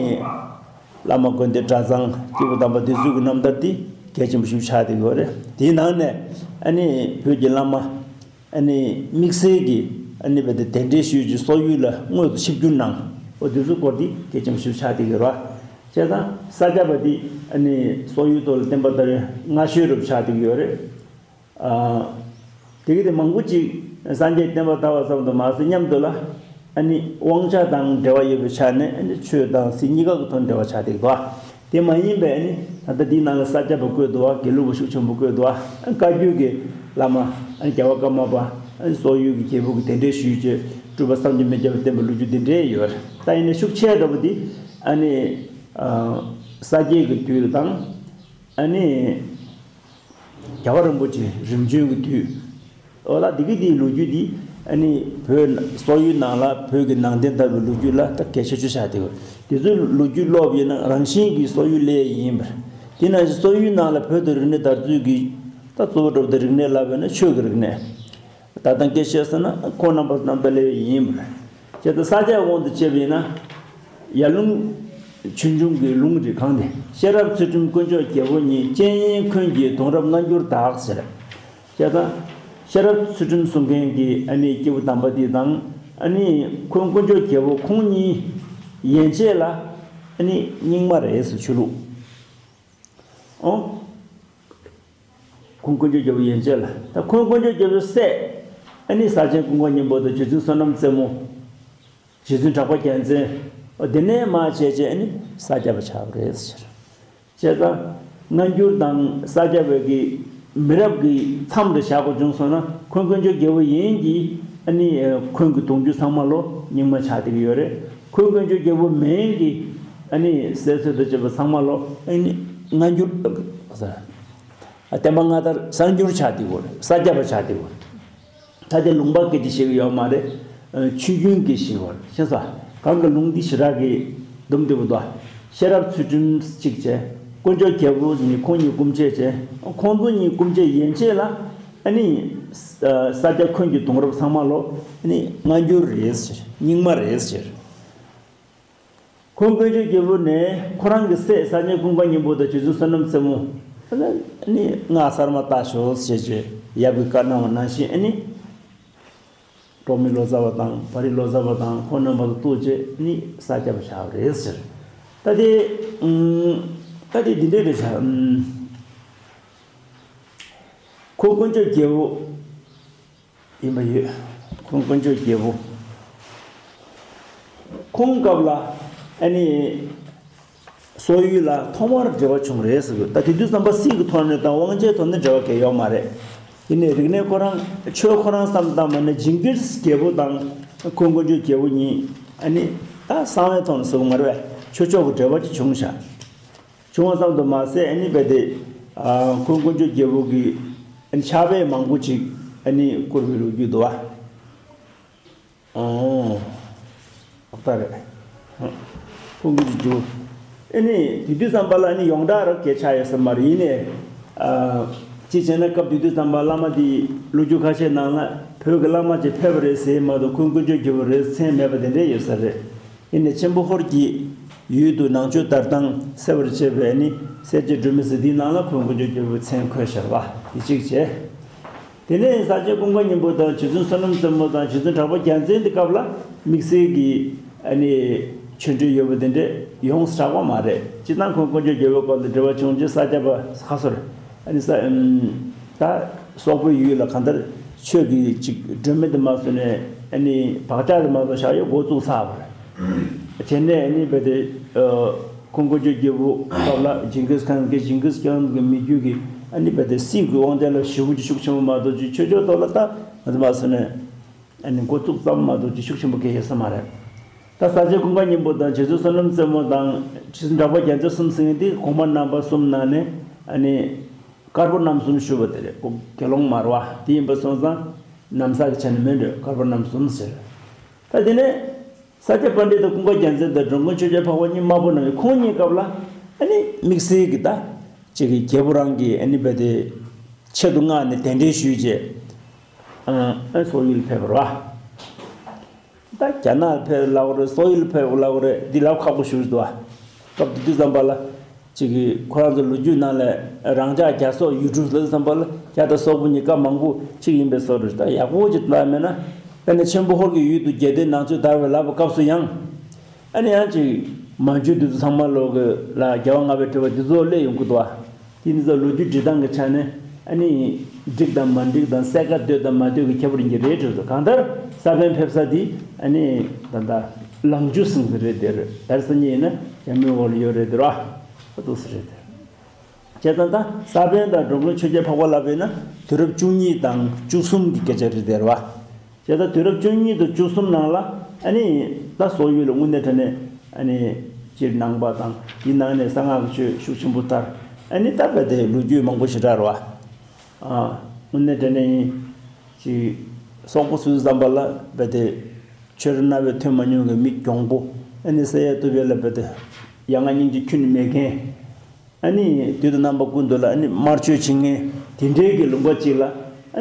བླ་མ་དགོན་སྡེ་གྲྭ་ཚང་སྐྱེས་བུ་དམ་པ་དེ་ཚོའི་གི་རྣམ་ཐར་དེ་གལ་ཆེན་པོ་ཞིག་ཆགས་བསྡད་ཀྱི་ཡོད་རེད། དེའི་ནང་ནས་ཨ་ནི་བོད་ཀྱི་བླ་མ། ཨ་ནི་དམིགས་བསལ་གྱི་ཨ་ནི་བས་དེ་གདན་འདྲེན་ཞུས་ཀྱི་སོག་ཡུལ་ལ་དངོས་སུ་ཆིབས་བསྒྱུར་གནང་། འོ་དེ་ཚོའི་སྐོར་འདི་གལ་ཆེན་པོ་ཞིག་ཆགས་བསྡད་ཀྱི་རེད་བ། བྱས་ཙང་ས་སྐྱ་པ་འདི་ཨ་ནི་སོག་ཡུལ་ཐོག་ལ་བསྟན་པ་དར་བའི་སྔ་ཤོས་རུ་ཆགས་བསྡད་ཀྱི་ཡོད་རེད། ཨ་དེ་གི་དེ་མང་པོ་ཅིག་སངས་རྒྱས་བསྟན་པ་དར་བ་ཙམ་དུ་མ་ཟད་མཉམ་དུ་ལ་ཨ་ནི་དབང་ཆ་དང་འབྲེལ་བ་ཡོད་པའི་ཆ་ནས་ཨ་ནི་ཆོས་དང་སྲིད་གཉིས་ཀ་གི་ཐོག་འབྲེལ་བ་ཆགས་བསྡད་ཀྱི་འདུག་དེ་མ་ཡིན་པའི་ཨ་ནི་ད་ལྟ་འདིའི་ནང་ལ་ས་སྐྱ་པ་བཀོད་འདུག་བ། དགེ་ལུགས་པ་ཤུགས་ཆེན་པོ་བཀོད་འདུག་བ། བཀའ་བརྒྱུད་ཀྱི་བླ་མ་ཨ་ནི་རྒྱལ་བ་ཀརྨ་པ་ཨ་ནི་སོག་ཡུལ་གྱི་རྒྱལ་པོ་གི་གདན་འདྲེན་ཞུས་བྱས་སྤྲུལ་པ་བསམ་གྱིས་མི་ཁྱབ་པའི་བསྟན་པའི་ལོ་རྒྱུས་འདི་འདྲས་ཡོད། ད་ཡིན་ན་ཤུགས་ཆེ་དྲགས་པོ་འདི་ཨ་ནི་ས་སྐྱའི་གི་དུས་དང་ཨ་ནི་རྒྱལ་བ་རིན་པོ་ཆེ་རིམ་བྱོན་གྱི་དུས། འོ་ལ་འདི་གི་འདིའི་ལོ་རྒྱུས་འདི་ཨ་ནི་བོད་སོག་ཡུལ་ནང་ལ་བོད་ཀྱི་ནང་བསྟན་དར་བའི་ལོ་རྒྱུས་ལ་ད་གལ་ཆེ་ཤོས་ཆགས་བསྡད་ཡོད། དེ་ཚོའི་ལོ་རྒྱུས་ཀློག་ཡིན་ན་རང་བཞིན་གྱིས་སོག་ཡུལ་ལས་ཡིན་པར། དེ་ནང་བཞིན་སོག་ཡུལ་ནང་ལ་བོད་དུ་རིག་གནས་དར་ཚུལ་གྱི་ད་གཙོ་བོ་འགྲོ་བའི་རིག་གནས་ལབ་ཡོད་ན་ཆོས་ཀྱི་རིག་གནས། ད་ལྟ་སྐད་བཤད་ཟེར་ན་ཁོང་རྣམ་པ་རྣམ་ཐར་ལས་ཡིན་པར། བྱས་ཙང་ས་སྐྱའི་དབང་དུ་བྱས་པ་ཡིན་ན། ཡར་ལུང་། ཆོས་འབྱུང་གི་ལུང་རེད་གང་དེ། ཤེས་རབ་ཚུལ་ཁྲིམས་དཀོན་མཆོག་རྒྱལ་པོ་ཉིད། སྤྱན་གཡས་འཁོན་གྱིས་གདུང་རབས་སྔ་འགྱུར་དག་ཟེར། བྱས་ཙང་། ཤེས་རབ་ཚུལ་ཁྲིམས་གསུང་མཁན་གྱི་ཨ་ནི་སྐྱེས་བུ་དམ་པ་དེ་དང་། ཨ་ནི་འཁོན་དཀོན་མཆོག་རྒྱལ་པོ་ཁོང་གཉིས་ཡན་ཆད་ལ་ཨ་ནི་རྙིང་མ་རེད་ཟེར་ཆོས་ལུགས། ཨོ། ཁོང་དཀོན་མཆོག་རྒྱལ་པོ་ཡན་ཆད་ལ། ད་ཁོང་དཀོན་མཆོག་རྒྱལ་པོའི་སྲས། ཨ་ནི་ས་ཆེན་ཀུན་དགའ་སྙིང་པོ་དང་རྗེ་བཙུན་བསོད་ནམས་རྩེ་མོ། རྗེ་བཙུན་གྲགས་པ་རྒྱལ་མཚན། ཨོ་དེ་ནས་མར་བྱས་བྱས་ཨ་ནི་ས་སྐྱ་པ་ཆགས་པ་རེད་ཟེར། བྱས་ཙང་སྔ་འགྱུར་དང་ས་སྐྱ་པའི་གི་མི་རབས་ཀྱི་མཚམས་རེ་བཞག་དགོས་བྱུང་སོང་ན་ཁོང་དཀོན་མཆོག་རྒྱལ་པོ་ཡན་གྱི་ཨ་ནི་ཁོང་གི་གདུང་རྒྱུད་ཚང་མ་ལོ་རྙིང་མ་ཆགས་བསྡད་ཀྱི་ཡོད་རེད། ཁོང་དཀོན་མཆོག་རྒྱལ་པོ་མན་གྱི་ཨ་ནི་སྲས་ཚོད་དང་བཅས་པ་ཚང་མ་ལོ་ཨ་ནི་སྔ་འགྱུར། བསྟན་པ་སྔ་དར་གསར་འགྱུར་ཆགས་བསྡད་ཀྱི་ཡོད་རེད། ས་སྐྱ་པ་ཆགས་བསྡད་ཀྱི་ཡོད་རེད། ད་དེ་ལུང་པ་སྐད་ཆ་བཤད་ཀྱི་ཡོད་མ་རེད། ཆོས་རྒྱུན་གྱི་ཞིག་བར་ཤེས་ས། གང་གི་ལུང་འདི་ཞེ་དྲག་གི་སྡོམ་བདེ་པོ་འདུག་ཤེས་རབ་ཚུལ་ཁྲིམས་གཅིག་བྱས། དཀོན་མཆོག་རྒྱལ་པོ་ནི་ཁོང་གཉིས་སྐུ་མཆེད་བྱས། ཁོང་ཚོ་གཉིས་སྐུ་མཆེད་ཡན་ཆད་ལ་ཨ་ནི་ས་སྐྱ་འཁོན་གྱི་གདུང་རབས་ཚང་མ་ལོ་ཨ་ནི་སྔ་འགྱུར་རེད་ཟེར། རྙིང་མ་རེད་ཟེར། ཁོང་དཀོན་མཆོག་རྒྱལ་པོ་ནས་ཁོ་རང་གི་སྲས་ས་ཆེན་ཀུན་དགའ་སྙིང་པོ་དང་རྗེ་བཙུན་བསོད་ནམས་རྩེ་མོ་ཨ་ནི་སྔགས་གསར་མ་བཏགས་ཤོག་ཅེས་བྱས་ཡབ་ཀྱིས་བཀའ་གནང་བ་ནང་བཞིན་ཨ་ནི་གྲོགས་མེད་ལོ་ཙཱ་བ་དང་བ་རི་ལོ་ཙཱ་བ་དང་ཁོང་རྣམ་པ་ཚོ་གཏུགས་བྱས་ཨ་ནི་ས་སྐྱ་པ་ཆགས་པ་རེད་ཟེར། ད་དེ་ད་དེ་འདི་འདྲས་རེད་ཤག་ཁོ་དཀོན་མཆོག་རྒྱལ་པོ། ཡིན་པ་ཡོད། ཁོང་དཀོན་མཆོག་རྒྱལ་པོ། ཁོང་སྐབས་ལ་ཨ་ནི་ སོག་ཡུལ་ལ་ཐོག་མར་འབྲེལ་བ་བྱུང་རེད་ཟེར་གི། ད་དེ་དུས་ཙམ་པ་སྲིད་ཀྱི་ཐོག་ནས་དང་དབང་ཆའི་ཐོག་ནས་འབྲེལ་བ་གང་ཡང་ཡོད་མ་རེད། ཡིན་ནའི་རིག་གནས་ཁོ་རང་ཆོས་ཁོ་རང་བསམ་བཏང་བ་ན་ཇིང་གིར་རྒྱལ་པོ་དང་ཁོང་དཀོན་མཆོག་རྒྱལ་པོ་གཉིས་ཨ་ནི་ད་གསང་བའི་ཐོག་ནས་ཟེར་གི་མ་རེད་པས། ཆོས་ཕྱོགས་ཀྱི་འབྲེལ་བ་ཅིག་བྱུང་ཤག་བྱུང་བ་ཙམ་དུ་མ་ཟད་ཨ་ནི་རྦད་དེ་ཨ་ཁོང་དཀོན་མཆོག་རྒྱལ་པོ་གིས་ཨ་ནི་ཕྱག་དཔེ་མང་པོ་ཅིག་ཨ་ནི་བསྐུར་བའི་ལོ་རྒྱུས་འདུག་པ། ཨོ། ལགས་རེད། ཁོང་གིས་ཅིག་འགྱུར། ཨ་ནི་དེ་དུས་ཙམ་པ་ལ་ཨ་ནི་ཡོངས་གྲགས་རང་གི་ཆགས་ཡོད་ས་མ་རེད། ཡིན་ནའི་ཨ་གཅིག་བྱས་ན་སྐབས་དེ་དུས་ཙམ་པ་བླ་མ་དེ་ལོ་རྒྱུས་ཁ་ཤས་ནང་ལ་བོད་ཀྱི་བླ་མ་ཅིག་ཕེབས་པ་རེད་ཟེར་མ་གཏོགས་ཁོང་དཀོན་མཆོག་རྒྱལ་པོ་རེད་མཚན་མེད་པ་དེ་འདྲས་ཡོད་ས་རེད། ཡིན་ནའི་ཆེན་པོ་ཧོར་གྱི་ཡུལ་དུ་ནང་ཆོས་དར་སྟངས་གསལ་བར་བྱེད་པའི་ནི་གསལ་བྱེད་སྒྲོན་མེ་ཟེར་དེའི་ནང་ལ་ཁོང་དཀོན་མཆོག་རྒྱལ་པོའི་མཚན་འཁོད་བཞག་པ་དེ་གཅིག་བྱས། དེ་ནས་ས་སྐྱ་ཀུན་དགའ་སྙིང་པོ་དང་རྗེ་བཙུན་བསོད་ནམས་རྩེ་མོ་དང་རྗེ་བཙུན་གྲགས་པ་རྒྱལ་མཚན་དེ་སྐབས་ལ་དམིགས་བསལ་གྱི་ཨ་ནི་ཆོས་འབྲེལ་ཡོད་པ་དེ་འདྲས་ཡོངས་སུ་གྲགས་པ་མ་རེད། སྤྱིར་བཏང་ཁོང་དཀོན་མཆོག་རྒྱལ་པོའི་སྐོར་ལ་འབྲེལ་བ་བྱུང་རྗེས་ས་སྐྱ་པ་ཁ་སོར་ཨ་ནི་ས་ཨམ་ད་སོག་པོའི་ཡུལ་ལ་གང་ལྟར་ཆོས་ཀྱི་ཅིག་སྒྲོན་མེ་དེ་མ་བཟོས་ནས་ཨ་ནི་བག་ཆགས་དེ་མ་བཟོས་བཞག་ཡོད་འགོ་བཙུགས་ཚར་བ་རེད། དེ་ནས་ཨ་ནི་རྦད་དེ་ཨ་ཁོང་དཀོན་མཆོག་རྒྱལ་པོ་སྐབས་ལ་ཇིང་གིས་ཁཱན་གྱི་ཇིང་གིས་ཁཱན་གྱི་མི་རྒྱུད་ཀྱི་ཨ་ནི་རྦད་དེ་སྲིད་ཀྱི་དབང་ཆ་ལ་ཞེ་པོ་ཅིག་ཤུགས་ཆེན་པོ་མ་གཏོགས་ཅིག་ཆོས་ཕྱོགས་ཐོག་ལ་ད་ང་ཚོ་མ་སོང་ནས་ཨ་ནི་འགོ་བཙུགས་ཙམ་མ་གཏོགས་ཅིག་ཤུགས་ཆེན་པོ་གང་ཡོད་ས་མ་རེད། ད་ས་སྐྱ་ཀུན་དགའ་སྙིང་པོ་དང་རྗེ་བཙུན་བསོད་ནམས་རྩེ་མོ་དང་རྗེ་བཙུན་གྲགས་པ་རྒྱལ་མཚན་གསུམ་ཟེར་མཁན་དེ་གོང་མ་རྣམ་པ་གསུམ་ནང་ནས་ཨ་ནི་དཀར་པོ་རྣམ་གསུམ་ཞུ་བ་དེ་རེད། དགེ་སློང་མར་པ་དེ་ཡིན་པ་སོང་ཙང་ནམ་བཟའ་གི་ཆ་ནས་མིན་འགྲོ། དཀར་པོ་རྣམ་གསུམ་ཟེར། ད་དེ་ནས་ས་སྐྱ་པཎྜི་ཏ་ཀུན་དགའ་རྒྱལ་མཚན་དང་འགྲོ་མགོན་ཆོས་རྒྱལ་འཕགས་པ་གཉིས་དམར་པོ་རྣམ་གཉིས། ཁོང་གཉིས་སྐབས་ལ་ཨ་ནི་དམིགས་བསལ་གྱི་ད་ཅིག་གི་རྒྱལ་པོ་རང་གི་ཨ་ནི་རྦད་དེ་ཆེད་དུ་མངགས་ནས་གདན་འདྲེན་ཞུས་རྗེས་ཨ་སོག་ཡུལ་ཕེབས་པ་རེད་པ། ད་རྒྱ་ནག་ཕེབས་ལབ་དགོས་རེད། སོག་ཡུལ་ཕེབས་ལབ་དགོས་རེད། འདི་ལབ་ཁག་པོ་ཞིག་འདུག་པ། སྐབས་དེ་དུས་ཙམ་པ་ལ་ཅིག་གི་ཁོ་རང་ཚོ་ལོ་རྒྱུས་ནང་ལ་རང་ཅག་རྒྱ་སོག་ཡུལ་གྲུ་ལབ་དུས་ཙམ་པ་ལ་རྒྱ་དང་སོག་པོ་གཉིས་ཀ་མང་པོ་གཅིག་ཡིན་པའི་བཟོ་འདྲ་ཞིག་ད་ཡག་པོ་ཅིག་ལབ་མེད་ན། དཔེར་ན་ཆེན་པོ་ཧོར་གྱི་ཡུལ་དུ་རྒྱལ་བསྟན་ནང་ཆོས་དར་བའི་ལབ་པའི་སྐབས་སུ་ཡང་། ཨ་ནི་ཡང་ཅིག་མན་ཇུ་དེ་ཚོ་ཚང་མ་ལོག་གི་ལ་རྒྱལ་བ་ལྔ་པའི་སྤྲུལ་པ་དེ་ཚོ་སླེབས་ཡོང་གི་འདུག་པ། དེ་ནི་ཚོ་ལོ་རྒྱུས་འབྲི་སྟངས་ཀྱི་ཆ་ནས་ཨ་ནི་འགྲིག་དང་མ་འགྲིག་དང་གསལ་ཁ་འདོད་དང་མ་འདོད་ཀྱི་ཁྱད་པར་ཡིན་གྱི་རེད་འགྲོ་འདུག་གང་ལྟར་ས་པཎ་ཕེབས་ས་དེ་ཨ་ནི་ད་ལྟ་ལང་ཇུ་ཟེར་གྱི་རེད་དེ་རེད། ད་རེས་སང་ཉིན་ཡིན་ན་རྒྱ་མིའི་འོག་ལ་ཡོད་རེད་དེ་ར་ཨ་འདུག་སེ་རེད་དེ། བྱས་ཙང་ད་ས་པཎ་དང་འགྲོ་མགོན་ཆོས་རྒྱལ་འཕགས་པ་ལབ་པས་ན་དུས་རབས་བཅུ་གཉིས་དང་བཅུ་གསུམ་གྱི་སྐད་ཆ་རེད་དེ་ར་བ། བྱས་ཙང་དུས་རབས་བཅུ་གཉིས་དང་བཅུ་གསུམ་ནང་ལ་ཨ་ནི་ད་སོག་ཡུལ་ལ་དངོས་གནས་དྲང་གནས་ཨ་ནི་སྤྱིར་ནང་པ་དང་དེའི་ནང་ནས་གསང་སྔགས་ཀྱི་ཆོས་ཤུགས་ཆེན་པོ་དར། ཨ་ནི་ད་རྦད་དེ་ལོ་རྒྱུས་མང་པོ་ཞེ་དྲག་རེད་བ། ཨ་དངོས་གནས་དྲང་གནས་ཡིན་ཅིག་སོག་པོ་ཚོའི་བསམ་པ་ལ་རྦད་དེ་ཆོས་ར་རྣ་བས་ཐོས་མ་མྱོང་གི་མི་གྱོང་པོ་ཨ་ནི་ཟེར་ཡ་བཏུབ་པ་ལ་རྦད་དེ་ཡ་ང་སྙིང་རྗེ་ཁྱོན་ནས་མེད་མཁན། ཨ་ནི་དུས་དང་རྣམ་པ་ཀུན་ཏུ་ལ་ཨ་ནི་དམར་མཆོད་བྱེད་མཁན་དེ་འདྲའི་གི་ལུང་པ་གཅིག་ལ་ཨ་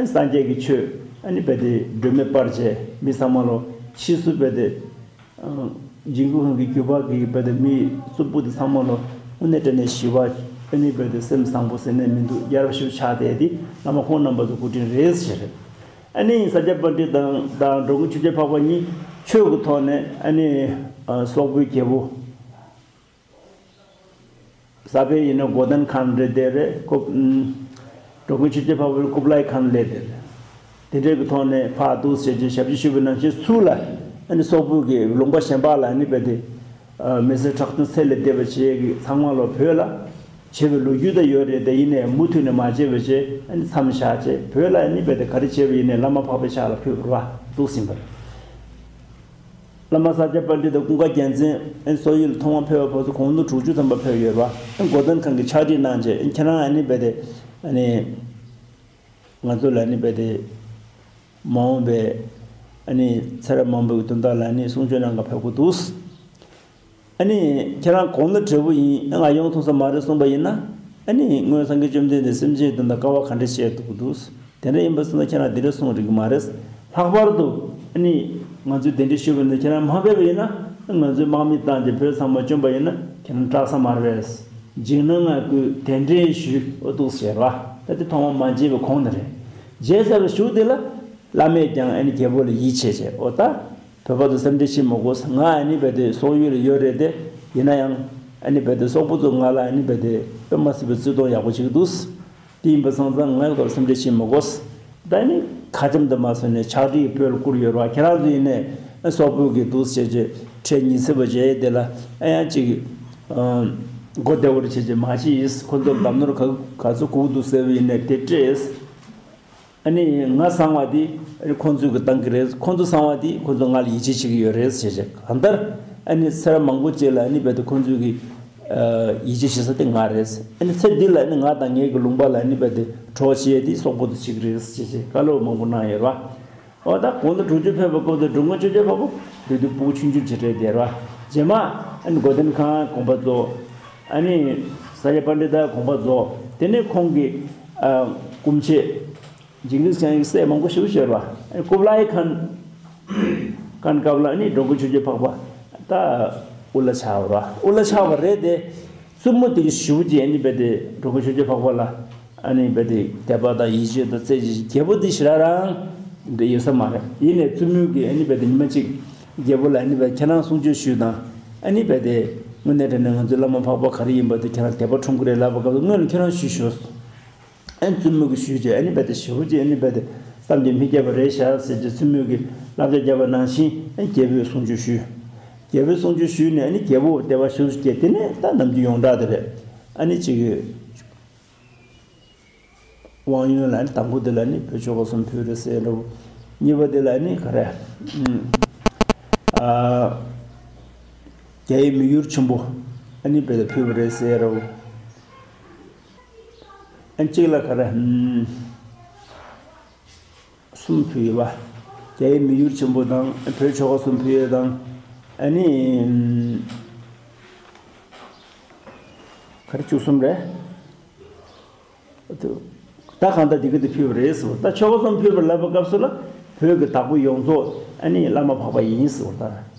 ནི་སངས་རྒྱས་ཀྱི་ཆོས་ཨ་ནི་རྦད་དེ་སྒྲོན་མེ་སྤར་བྱས་མི་ཚང་མ་ལོ་ཕྱིས་སུ་རྦད་དེ་ཨ་འཇིགས་སྐུལ་ཁང་གི་རྒྱུད་པ་གི་རྦད་དེ་མི་རྩུབ་པོ་དེ་ཚང་མ་ལོ་དངོས་གནས་དྲང་གནས་ཞི་བ་ཨ་ནི་རྦད་དེ་སེམས་བཟང་པོ་ཟེར་ནས་མི་འདུག་རྒྱལ་རབས་ཞིག་ཆགས་བསྡད་དེ་བླ་མ་ཁོང་རྣམ་པ་ཚོ་སྐུ་དྲིན་རེད་ཟེར། ཨ་ནི་ས་སྐྱ་པཎྜི་ཏ་དང་དང་འགྲོ་མགོན་ཆོས་རྒྱལ་འཕགས་པ་གཉིས་ཆོས་ཀྱི་ཐོག་ནས་ཨ་ནི་ཨ་སོག་པོའི་རྒྱལ་པོ། ས་པཎ་ཡིན་ན་གོ་ཏན་ཁཱན་རེད་དེ་རེད། ཀུབ་ཨམ། འགྲོ་མགོན་ཆོས་རྒྱལ་འཕགས་པ་ཀུབ་ལའི་ཁཱན་ལབ་དེ་རེད། དེ་འདྲའི་གི་ཐོག་ནས་ཕར་འདུག་ཟེར་གྱི་ཞབས་ཕྱི་ཞུས་པ་ནང་བཞིན་ཚུར་ལ་ཨ་ནི་སོག་པོའི་གི་ལུང་པ་གཞན་པ་ལ་ཨ་ནི་རྦད་དེ་ཨ་མི་སེར་ཁྲག་འཐུང་ཚད་ལས་འདས་པ་བྱེད་ཀྱི་ཚང་མ་ལོ་བོད་ལ་བྱེད་པའི་ལོ་རྒྱུས་ད་ཡོད་རེད་དེ། ཡིན་ནའི་མུ་མཐུད་ནས་མ་བྱེད་པ་བྱས་ཨ་ནི་མཚམས་བཞག་བྱས་བོད་ལ་ཨ་ནི་རྦད་དེ་ག་རེ་བྱས་པ་ཡིན་ནའི་བླ་མ་འཕགས་པའི་ཕྱག་ལ་ཕུལ་བ་འདུག་ཟིན་པ་རེད། བླ་མ་ས་སྐྱ་པཎྜི་ཏ་ཀུན་དགའ་རྒྱལ་མཚན་ཨན་སོག་ཡུལ་ཐོག་མ་ཕེབས་པ་བར་དུ་དགུང་ལོ་དྲུག་ཅུ་ཐམ་པ་ཕེབས་ཡོད་པ། ཨན་གོ་ཏན་ཁཱན་གྱིས་ཕྱག་བྲིས་གནང་རྗེས་ཨན་ཁྱེད་རང་ཨ་ནི་རྦད་དེ་ཨ་ནི་ང་ཚོ་ལ་ཨ་ནི་རྦད་དེ་མ་འོངས་པའི་ཨ་ནི་ཚེ་རབས་མང་པོའི་དོན་དག་ལ་ཨ་ནི་གསུང་ཆོས་གནང་ག་ཕེབས་དགོས་འདུག་ཨ་ནི་ཁྱེད་རང་དགུང་ལོ་བགྲེས་པོ་ཡིན། ང་ཡོང་ཐུབ་ས་མ་རེད་གསུངས་པ་ཡིན་ན། ཨ་ནི་སྔོན་སངས་རྒྱས་བཅོམ་ལྡན་འདས་སེམས་ཅན་དོན་དག་དཀའ་བ་ག་འདྲ་སྤྱད་ཐུབ་ཀྱི་འདུག་དེ་འདྲ་ཡིན་པ་སོང་ན་ཁྱེད་རང་དེ་འདྲ་གསུང་རིགས་མ་རེད། ལྷག་པར་དུ་ཨ་ནི་ང་ཚོས་དེ་འདྲ་ཞུས་པ་ཡིན་ན་ཁྱེད་རང་མ་ཕེབས་པ་ཡིན་ན་ང་ཚོས་དམག་མི་བཏང་སྟེ་བོད་ཚང་མ་བཅོམ་པ་ཡིན་ན་ཁྱེད་རང་སྐྲག་ས་མ་རེད། འཇིགས་སྣང་ང་ཀུན་དེ་འདྲའི་ཞུ་འོ་འདུག་ཟེར་བ་ད་དེ་ཐོག་མ་མ་བརྗེད་པའི་གོང་ནས་རེད། བརྗེད་ཚར་བའི་གཞུག་དེ་ལ་བླ་མས་ཀྱང་ཨ་ནི་རྒྱལ་པོ་ལ་ཡིད་ཆེས་བྱས་འོ་ད། བོད་པ་ཚོ་སེམས་ཁྲལ་བྱེད་མི་དགོས། ང་ཨ་ནི་རྦད་དེ་སོག་ཡུལ་ལ་ཡོད་རེད་དེ། ཡིན་ན་ཡང་ཨ་ནི་རྦད་དེ་སོག་པོ་ཚོ་ང་ལ་ཨ་ནི་རྦད་དེ་དཔེ་མ་སྲིད་པའི་བརྩི་མཐོང་ཡག་པོ་བྱེད་ཀྱི་འདུག་དེ་ཡིན་པ་སོང་ཙང་ང་ཡི་སྐོར་སེམས་ཁྲལ་བྱེད་མི་དགོས། ད་ནི་ཁ་འཆམ་དུ་མ་སོང་ནས་ཕྱག་བྲིས་བོད་ལ་བསྐུར་ཡོད་རེད་བ། ཁྱེད་རང་ཚོ་ཡིན་ནའི་སོག་པོ་གི་འདུག་བྱས་རྗེས་ཁྲལ་ཉིན་སྲིད་པ་བྱས་དེ་ལ་ཨ་ཡང་ཅིག་ཨ་ མགོ་བདེ་བོར་བྱེད་ཀྱི་མ་ཤེས། ཁོ་ཚོར་གདམས་ནོར་ག་ག་ཚོད་གོ་འདུག་ཟེར་བ་ཡིན་ནའི་དེ་སྤྲད། ཨ་ནི་ང་བཟང་བ་དེ་ཨ་ནི་ཁོ་ཚོས་ཀྱི་བཏང་གི་རེད། ཁོ་ཚོ་བཟང་བ་དེ་ཁོ་ཚོ་ང་ལ་ཡིད་ཆེས་བྱེད་ཀྱི་ཡོད་རེད་ཟེར་བྱས། གང་ལྟར་ཨ་ནི་ཚེ་རབས་མང་པོ་ཅིག་ལ་ཨ་ནི་རྦད་དེ་ཁོ་ཚོས་ཀྱི་ཡིད་ཆེས་བྱེད་ས་དེ་ང་རེད། ཨ་ནི་ཚེ་འདི་ལ་ཨ་ནི་ང་དང་ངའི་གི་ལུང་པ་ལ་ཨ་ནི་རྦད་དེ་གྲོགས་བྱེད་ཡས་དེ་སོག་པོ་དེ་གཅིག་རེད་ཟེར་བྱས་བཀའ་སློབ་མང་པོ་གནང་ཡོད་རེད་བ། འོ་ད་གོང་དུ་དྲུང་ཆོས་ཕེབས་པ་སྐབས་དུ་འགྲོ་མགོན་ཆོས་རྒྱལ་འཕགས་པོ་བདུད་འདུལ་སྤུ་གུ་ཆུང་ཆུང་ཅིག་རེད་དེ་ར། རྗེས་མ་ཨ་ནི་མགོ་ལྡན་ཁང་དགོངས་པ་རྫོགས། ཨ་ནི་ས་སྐྱ་པཎྜི་ཏའི་དགོངས་པ་རྫོགས། དེ་ནས་ཁོང་གི་ཨ་སྐུ་མཆེད་ཇིང་གིས་ཁཱན་གྱི་སྲས་མང་པོ་ཞིག་བཞུགས་པ། ཨ་ནི་ཀུབ་ལའི་ཁཱན་ཁཱན་སྐབས་ལ་ཨ་ནི་འགྲོ་མགོན་ཆོས་རྒྱལ་འཕགས་པ་ད་དབུ་བླ་ཆགས་པ་ར། དབུ་བླ་ཆགས་པ་རེད་དེ། བཙུན་མོ་དེ་གི་ཞུ་རྗེས་ཨ་ནི་རྦད་དེ་འགྲོ་མགོན་ཆོས་རྒྱལ་འཕགས་པ་ལ་ཨ་ནི་རྦད་དེ་དད་པ་དང་ཡིད་ཆེས་དང་རྩེ་གཅིག་རྒྱལ་པོ་འདི་ཞེ་དྲག་རང་འདི་ཡོད་ས་མ་རེད། ཡིན་ནའི་བཙུན་མོས་ཀྱི་ཨ་ནི་རྦད་དེ་ཉི་མ་གཅིག་རྒྱལ་པོ་ལ་ཨ་ནི་རྦད་ཁྱེད་རང་གསུང་ཆོས་ཞུས་དང་། ཨ་ནི་རྦད་དེ་དངོས་གནས་དྲང་གནས་ང་ཚོའི་བླ་མ་འཕགས་པ་ག་རེ་ཡིན་པ་དེ་ཁྱེད་རང་དད་པ་འཁྲུངས་ཀྱི་རེད་ལབ་པ་སྐབས་སུ་སྔོན་ལ་ཁྱེད་རང་ཞུས་ཞུས། ཨ་ནི་བཙུན་མོས་ཀྱི་ཞུས་རྗེས་ཨ་ནི་རྦད་དེ་ཞེ་པོ་ཅིག་ཨ་ནི་རྦད་དེ་བསམ་གྱིས་མི་ཁྱབ་པ་རེད་ཤག་ཟེར་རྗེས་བཙུན་མོས་ཀྱི་བསླབ་བྱ་བརྒྱབ་པ་ནང་བཞིན་ཨ་ནི་རྒྱལ་པོས་གསུང་ཆོས་ཞུས། རྒྱལ་པོས་གསུང་ཆོས་ཞུས་ནས་ཨ་ནི་རྒྱལ་པོ་བདེ་བ་ཞུ་རྗེས་དེ་ནས་ད་ནམ་རྒྱུན་ཡོངས་གྲགས་དེ་རེད། ཨ་ནི་གཅིག་གི་དབང་ཡོན་ལ་ནི་དང་པོ་དེ་ལ་ནི་བོད་ཆོལ་ཁ་གསུམ་ཕུལ་རེད་ཟེར་འདྲ་བོ། གཉིས་པ་དེ་ལ་ནི་ག་རེ། ཨ། རྒྱ་ཡི་མི་ཡུལ་ཆེན་པོ་ཨ་ནི་རྦད་དེ་ཕུལ་བ་རེད་ཟེར་འདྲ་བོ། ཨ་གཅིག་ལ་ག་རེ། གསུམ་ཕུལ་ཡོད་པ། རྒྱ་ཡི་མི་ཡུལ་ཆེན་པོ་དང་བོད་ཆོལ་ཁ་གསུམ་ཕུལ་ཡོད་དང་། ཨ་ནི་ག་རེ་བཅུ་གསུམ་རེད། ད་གང་ལྟར་འདི་ག་འདི་ཕུལ་བ་རེད་ཟེར་བ། ད་ཆོལ་ཁ་གསུམ་ཕུལ་བ་ལབ་པའི་སྐབས་སུ་ལ་བོད་ཀྱི་བདག་པོ་ཡོངས་རྫོགས་ཨ་ནི་བླ་མ་འཕགས་པ་ཡིན་ཟེར་བ་ལྟར།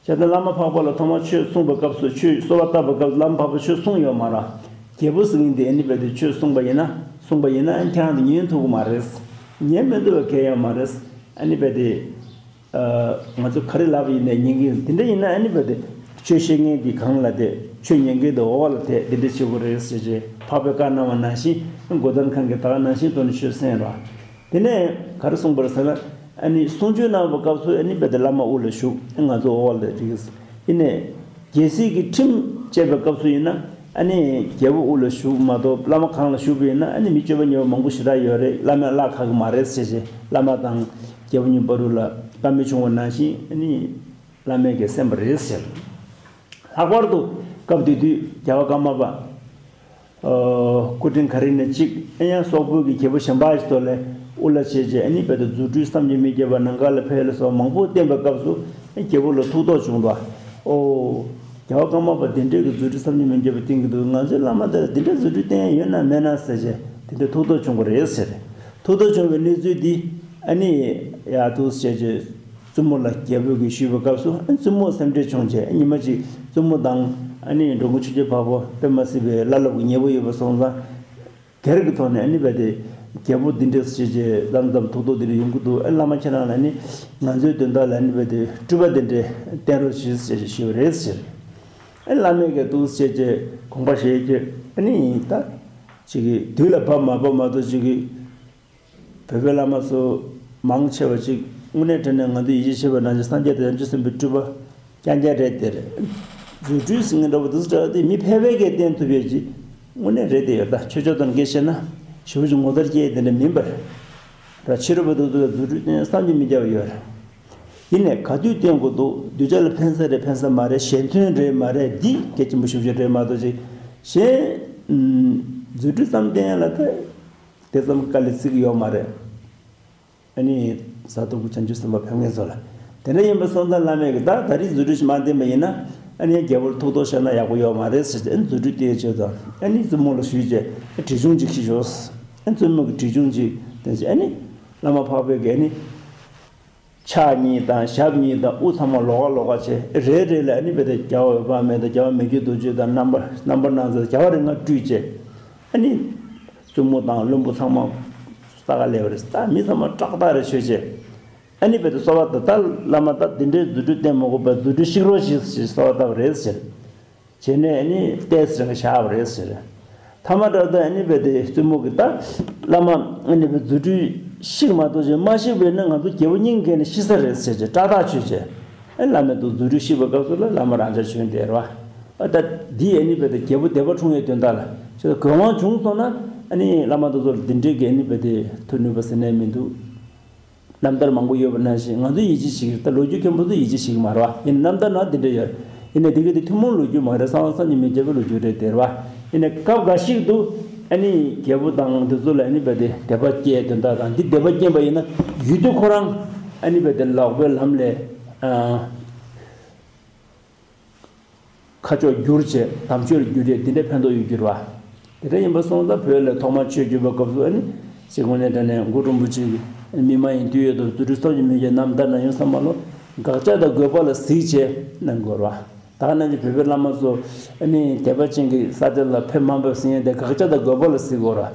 བྱས་ཙང་བླ་མ་འཕགས་པ་ལ་ཐོག་མར་ཆོས་གསུངས་པའི་སྐབས་སུ་ཆོས་གསོལ་བ་བཏབ་པའི་སྐབས་སུ་བླ་མ་འཕགས་པས་ཆོས་གསུངས་ཡོད་མ་རེད། རྒྱལ་པོ་ཟེར་མཁན་དེ་ཨ་ནི་རྦད་དེ་ཆོས་གསུངས་པ་ཡིན་ན་གསུངས་པ་ཡིན་ན་ཨ་ནི་ཁྱེད་རང་དེ་ཉན་ཐུབ་ཀྱི་མ་རེད། ཉན་མི་ཐུབ་པ་གང་ཡང་མ་རེད། ཨ་ནི་རྦད་དེ། ང་ཚོ་ག་རེ་ལབ་ཡིན་ནའི་ཉན་གི་ཡོད། དེ་འདྲ་ཡིན་ན་ཨ་ནི་རྦད་དེ་ཆོས་བཤད་མཁན་གྱི་སྒང་ལ་དེ་ཆོས་ཉན་མཁན་དེ་འོག་ལ་དེ་དེ་འདྲ་བྱེད་དགོས་རེད་ཟེར་བྱས་འཕགས་པས་བཀའ་གནང་བ་ནང་བཞིན་མགོ་ལྡན་ཁང་གིས་ད་ག་ནང་བཞིན་ཐོག་ནས་ཆོས་གསན་རོགས། དེ་ནས་ག་རེ་གསུངས་པ་རེད་ཟེར་ན། ཨ་ནི་གསུང་ཆོས་གནང་བའི་སྐབས་སུ་ཨ་ནི་རྦད་དེ་བླ་མ་དབུ་ལ་བཞུགས། ང་ཚོ་འོག་ལ་འགྲིག་ཡིན་ནའི། རྒྱལ་སྲིད་ཀྱི་ཁྲིམས་བཅད་པའི་སྐབས་སུ་ཡིན་ན་ཨ་ནི་རྒྱལ་པོ་དབུ་ལ་བཞུགས་མ་གཏོགས་བླ་མ་གང་ལ་བཞུགས་པ་ཡིན་ན་ཨ་ནི་མི་སྤྱོད་པ་ཉེས་པ་མང་པོ་ཞེ་དྲག་ཡོད་རེད། བླ་མས་བརླག་ཁག་གི་མ་རེད་ཟེར་བྱས་བླ་མ་དང་རྒྱལ་པོ་གཉིས་བར་དུ་ལ་བཀའ་མོལ་བྱུང་བ་ནང་བཞིན་ཨ་ནི་བླ་མས་ཀྱིས་གསན་པ་རེད་ཟེར། ལྷག་པར་དུ་སྐབས་དེ་དུས་རྒྱལ་བ་ཀརྨ་པ། ཨོ། སྐུ་ཕྲེང་ག་རེ་ནས་གཅིག་ཨེ་ཡང་སོག་པོའི་གི་རྒྱལ་པོ་གཞན་པ་ཞིག་ཐོག་ལ་དབུ་བླ་བྱས་རྗེས་ཨ་ནི་རྦད་དེ་རྫུ་འཕྲུལ་བསམ་གྱིས་མི་ཁྱབ་པ་ནམ་མཁའ་ལ་འཕེལ་ལ་སོགས་མང་པོ་བསྟན་པའི་སྐབས་སུ་ཨེ་རྒྱལ་པོ་ལ་ཐུགས་དོགས་བྱུང་འདུག། ཨོ། རྒྱལ་བ་ཀརྨ་པ་དེ་འདྲའི་གི་རྫུ་འཕྲུལ་བསམ་གྱིས་མི་ཁྱབ་པ་བསྟན་གྱི་འདུག། ང་ཚོའི་བླ་མ་དེ་ལ་དེ་འདྲའི་རྫུ་འཕྲུལ་བསྟན་ཡ་ཡོད་ན་མེད་ན་ཟེར་བྱས་དེ་འདྲའི་ཐུགས་དོགས་བྱུང་བ་རེད་ཟེར། ཐུགས་དོགས་བྱུང་བའི་གནས་ཚུལ་འདི་ཨ་ནི་ཡར་འདུག་བྱས་རྗེས། བཙུན་མོ་ལ་རྒྱལ་པོས་ཀྱིས་ཞུས་པའི་སྐབས་སུ་ཨ་བཙུན་མོ་སེམས་ཁྲལ་བྱུང་རྗེས་ཉི་མ་གཅིག་བཙུན་མོ་དང་ཨ་ནི་འགྲོ་མགོན་ཆོས་རྒྱལ་འཕགས་པ་དཔེ་མ་སྲིད་པའི་བླ་སློབ་ཀྱི་ཉེ་པོ་ཡོད་པ་སོང་ཙང་། སྒེར་གྱི་ཐོག་ནས་ཨ་ནི་རྦད་དེ་རྒྱལ་པོ་འདི་འདྲས་བྱས་རྗེས་མཚམས་མཚམས་ཐུགས་དོགས་འདི་འདྲ་ཡོང་གི་འདུག། ཨ་བླ་མ་ཁྱེད་རང་ལ་ནི་ང་ཚོའི་དོན་དག་ལ་ནི་རྦད་དེ་སྤྲུལ་པ་འདི་འདྲས་བསྟན་རོགས་ཞེས་ཞེས་ཞུས་པ་རེད་ཟེར། ཨ་བླ་མས་ཀྱིས་འདུག་བྱས་རྗེས་དགོངས་པ་བཞེས་རྗེས་ཨ་ནི་ད་ཅིག་གིས་དུས་ལ་བབ་མ་བབ་མ་གཏོགས་ཅིག་གིས། བོད་པའི་བླ་མ་ཚོ་མང་ཆེ་བ་ཅིག་དངོས་གནས་དྲང་གནས་ང་ཚོས་ཡིད་ཆེས་བྱེད་པ་ནང་བཞིན་སངས་རྒྱས་དང་བྱང་ཆུབ་སེམས་དཔའི་སྤྲུལ་པ་རྐྱང་རྐྱང་རེད་དེ་རེད། རྫུ་འཕྲུལ་ཟེར་མཁན་འདྲ་བོ་འདི་ཚོ་འདྲ་བ་དེ་མི་ཕལ་པས་ཀྱིས་བསྟན་ཐུབ་ཡས་ཅིག་དངོས་གནས་རེད་དེ་ཡོད། ད་ཆོས་ཕྱོགས་དང་འགལ་བཤད་ན་ཞེ་པོ་ཅིག་ངོ་མཚར་སྐྱེ་ཡས་དེ་འདྲ་མིན་པར། ར་ཕྱི་རོལ་པ་དེ་ཚོ་ལ་རྫུ་འཕྲུལ་བསྟན་བསམ་གྱིས་མི་ཁྱབ་པ་ཡོད་རེད། ཡིན་ནའི་ག་དུས་བསྟན་དགོས་འདུག། གདུལ་བྱ་ལ་ཕན་ས་རེད་ཕན་ས་མ་རེད། གཞན་དོན་རེད་མ་རེད། འདི་གལ་ཆེན་པོ་ཞེ་པོ་ཅིག་རེད་མ་གཏོགས་ཅིག་གཞན། རྫུ་འཕྲུལ་ཙམ་བསྟན་ཡ་ལ་ད། དེ་ཙམ་དཀའ་ལས་བརྩི་གི་ཡོད་མ་རེད། ཨ་ནི་གཟའ་གདུགས་པོ་བྱང་ཆུབ་སེམས་དཔའ་ཕེབས་མཁན་ཚོ་ལ། དེ་འདྲ་ཡིན་པ་སོང་ཙང་བླ་མས་ཀྱིས་ད་ད་རེས་རྫུ་འཕྲུལ་ཞིག་མ་བསྟན་པ་ཡིན་ན་ཨ་ནི་རྒྱལ་པོར་ཐུགས་དོགས་བཞག་ན་ཡག་པོ་ཡོད་མ་རེད་ཟེར་ཏེ་ཨ་ནི་རྫུ་འཕྲུལ་བསྟན་བྱས་ཙང་ཨ་ནི་བཙུན་མོ་ལ་ཞུས་རྗེས་ཨ་བྲིས་ཆུང་ཅིག་ཤི་ཤོག། ཨ་བཙུན་མོ་གིས་བྲིས་ཆུང་ཅིག་བསྟན་བྱས་ཨ་ནི་བླ་མ་འཕགས་པས་ཀྱིས་ཨ་ནི། ཕྱག་གཉིས་དང་ཞབས་གཉིས་དང་དབུ་ཚང་མ་ལོགས་ཀ་ལོགས་ཀ་བྱས་རེ་རེ་ལ་ཨ་ནི་རྦད་དེ་རྒྱལ་བ་འོད་དཔག་མེད་དང་རྒྱལ་བ་མི་བསྐྱོད་རྡོ་རྗེ་དང་རྣམ་པར་རྣམ་པར་སྣང་མཛད་རྒྱལ་བ་རིགས་ལྔ་སྤྲུལ་བྱས། ཨ་ནི་བཙུན་མོ་དང་བློན་པོ་ཚང་མ་ས་ཁ་ལས་པ་རེད། ད་མི་ཚང་མ་སྐྲག་ཐག་རེ་ཆོད་བྱས། ཨ་ནི་རྦད་དེ་གསོལ་བ་དང་ད་བླ་མ་ད་འདི་འདྲའི་རྫུ་འཕྲུལ་བསྟན་མ་དགོས་པར་རྫུ་འཕྲུལ་བཤིག་རོགས་ཞེས་གསོལ་བ་བཏབ་པ་རེད་ཟེར། བྱས་ནས་ཨ་ནི་ཏོག་ཙམ་བཞག་པ་རེད་ཟེར། ཐ་མ་དྲག་ཏུ་ཨ་ནི་རྦད་དེ་བཙུན་མོ་གིས་ད་བླ་མ་ཨ་ནི་རྫུ་འཕྲུལ་བཤིག་མ་གཏོགས་ཅིག་མ་བཤིག་པ་ཡིན་ན་ང་ཚོ་རྒྱལ་པོ་སྙིང་གས་ནས་ཤི་ས་རེད་ཟེར་བྱས་སྐྲག་ཐག་ཆོད་བྱས། ཨ་བླ་མས་འདུག་རྫུ་འཕྲུལ་བཤིག་པའི་སྐབས་སུ་ལ་བླ་མ་རང་འཇགས་བྱོན་བསྡད་རེད་བ། ཨ་ད་འདི་ཨ་ནི་བས་ཏེ་རྒྱལ་པོ་སྡེ་པ་འཁྲུངས་ཡའི་དོན་དག་ལ་ཅི་དགོས་དབང་བྱུང་སོང་ན་ཨ་ནི་བླ་མ་དེ་ཚོ་ལ་འདི་འདྲའི་གི་ཨ་ནི་བས་ཏེ་མཐུ་ནུས་པ་ཟེར་ནས་མི་འདུག་རྣམ་ཐར་མང་པོ་ཡོད་པ་ནང་བཞིན་ང་ཚོ་ཡིད་ཆེས་བྱེད་ཀྱི་རེད། ད་ལོ་རྒྱུས་མཁན་པོ་ཚོ་ཡིད་ཆེས་བྱེད་ཀྱི་མ་རེད་བ། ཡིན་ནའི་རྣམ་ཐར་ནང་འདི་འདྲ་ཡོད། ཡིན་ནའི་འདི་ག་དེ་ཐུན་མོང་ལོ་རྒྱུས་མ་རེད། གསང་བ་སངས་རྒྱས་མི་རྒྱལ་པོའི་ལོ་རྒྱུས་རེད་དེ་རེད་བ། ཡིན་ནའི་སྐབས་འགའ་ཞིག་ཏུ་ཨ་ནི་རྒྱལ་པོ་དང་འདི་ཚོ་ལ་ཨ་ནི་བས་ཏེ་དད་པ་སྐྱེས་དོན་དག་དང་འདི་དད་པ་སྐྱེས་པ་ཡིན་ན་ཡུལ་དུས་ཁོ་རང་ཨ་ནི་བས་ཏེ་ལོག་པའི་ལམ་ལས་ཨ། ཁ་ཕྱོགས་བསྒྱུར་བྱས་དམ་ཆོས་ལ་བསྒྱུར་བྱས་འདི་འདྲའི་ཕན་ཐོགས་ཡོད་རྒྱུ་རེད་བ། དེ་འདྲ་ཡིན་པ་སོང་ཙང་བོད་ལ་ཐོག་མར་ཆོས་བསྒྱུར་བའི་སྐབས་སུ་ཨ་ནི་ཞིག་དངོས་གནས་དྲང་གནས་མགོ་འདྲོན་པོ་ཆེ་གི་མི་མ་ཡིན་དུས་ཡོད་དོ་རྫུ་འཕྲུལ་སྟོབས་ཀྱིས་མི་བྱེད་རྣམ་ཐར་ན་ཡོང་བསམ་མ་ལོ། དགག་བྱ་དང་དགོས་པ་ལ་གཟིགས་བྱས་གནང་དགོས་རེད་བ། ད་ག་ནང་བཞིན་བོད་པའི་བླ་མ་ཚོ་ཨ་ནི་དད་པ་ཅན་གྱི་ས་ཆ་ལ་ཕེབས་མ་ཕེབས་ཟེར་མཁན་དེ་དགག་བྱ་དང་དགོས་པ་ལ་གཟིགས་དགོས་རེད་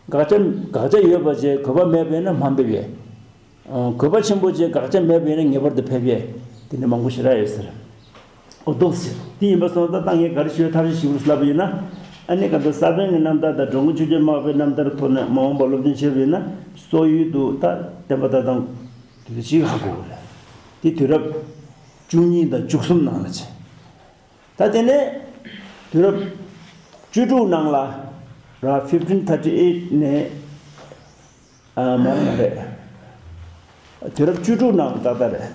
བ། དགག་བྱ་དགག་བྱ་ཡོད་པ་བྱས་དགོས་པ་མེད་པས་ན་མ་ཕེབས་ཡས། ཨ་དགོས་པ་ཆེན་པོ་ཅན་དགག་བྱ་མེད་པ་ཡིན་ན་ངེས་པར་དུ་ཕེབས་ཡས། དེ་འདྲ་མང་པོ་ཞེ་དྲག་ཡོད་ཟེར། ཨོ་འདུག་ཟེར། དེ་ཡིན་པ་སོང་ཙང་ད་ངས་ག་རེ་ཞུ་ཐབས་ཤེས་ཞུ་རུ་ལབ་པ་ཡིན་ན། ཨ་ནི་ག་ཚོད་ས་པཎ་གྱི་རྣམ་ཐར་དང་འགྲོ་མགོན་ཆོས་རྒྱལ་མར་པའི་རྣམ་ཐར་ཐོག་ནས་མ་འོངས་པ་སློབ་སྦྱོང་བྱས་པ་ཡིན་ན་སོག་ཡུལ་དུ་ད་བསྟན་པ་དར་ཐང་དེ་ཚོ་ཞིག་ཧ་གོ་གི་རེད། དེ་དུས་རབས་བཅུ་གཉིས་དང་བཅུ་གསུམ་ནང་ལ་བྱས། ད་དེ་ནས་དུས་རབས་བཅུ་དྲུག་ནང་ལ་ར་fifteen thirty eight ནས་ཨ་མ་རེད་མ་རེད། དུས་རབས་བཅུ་དྲུག་ནང་ཏག་ཏག་རེད།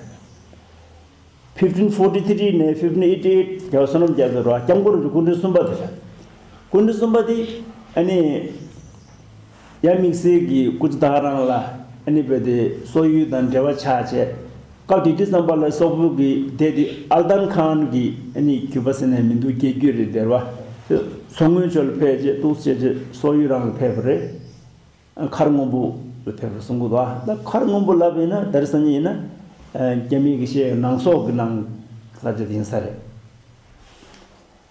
fifteen forty three ནས་fifteen eighty eight རྒྱལ་བ་བསོད་ནམས་རྒྱ་མཚོ་ར་སྐྱབས་མགོན་རིན་པོ་ཆེ་སྐུ་ཕྲེང་གསུམ་པ་དེ་རེད། སྐུ་ཕྲེང་གསུམ་པ་དེ་ཨ་ནི་ཡང་དམིགས་བསལ་གྱི་སྐུ་ཚེ་ད་ག་རང་ལ་ཨ་ནི་བས་ཏེ་སོག་ཡུལ་དང་འབྲེལ་བ་ཆགས་བྱས། སྐབས་དེ་དུས་ཙམ་པ་ལ་སོག་པོ་གི་སྡེ་དེ་ཨལ་ཏན་ཁཱན་གྱི་ཨ་ནི་རྒྱུད་པ་ཟེར་ནས་མི་འདུག་རྒྱལ་རྒྱུད་རེད་དེ་རེད་བ། མཚོ་སྔོན་ཕྱོགས་ལ་ཕེབས་རྗེས་འདུག་བྱས་རྗེས་སོག་ཡུལ་རང་ལ་ཕེབས་པ་རེད། མཁར་སྔོན་པོ་ལ་ཕེབས་པར་གསུང་གི་འདུག་ད་མཁར་སྔོན་པོ་ལབ་ཡིན་ན་ད་རེས་སང་ཉིན་ཡིན་ན་རྒྱ་མི་གི་བཤད་ནང་སོག་གི་ནང་ས་ཆ་དེ་ཡིན་ས་རེད།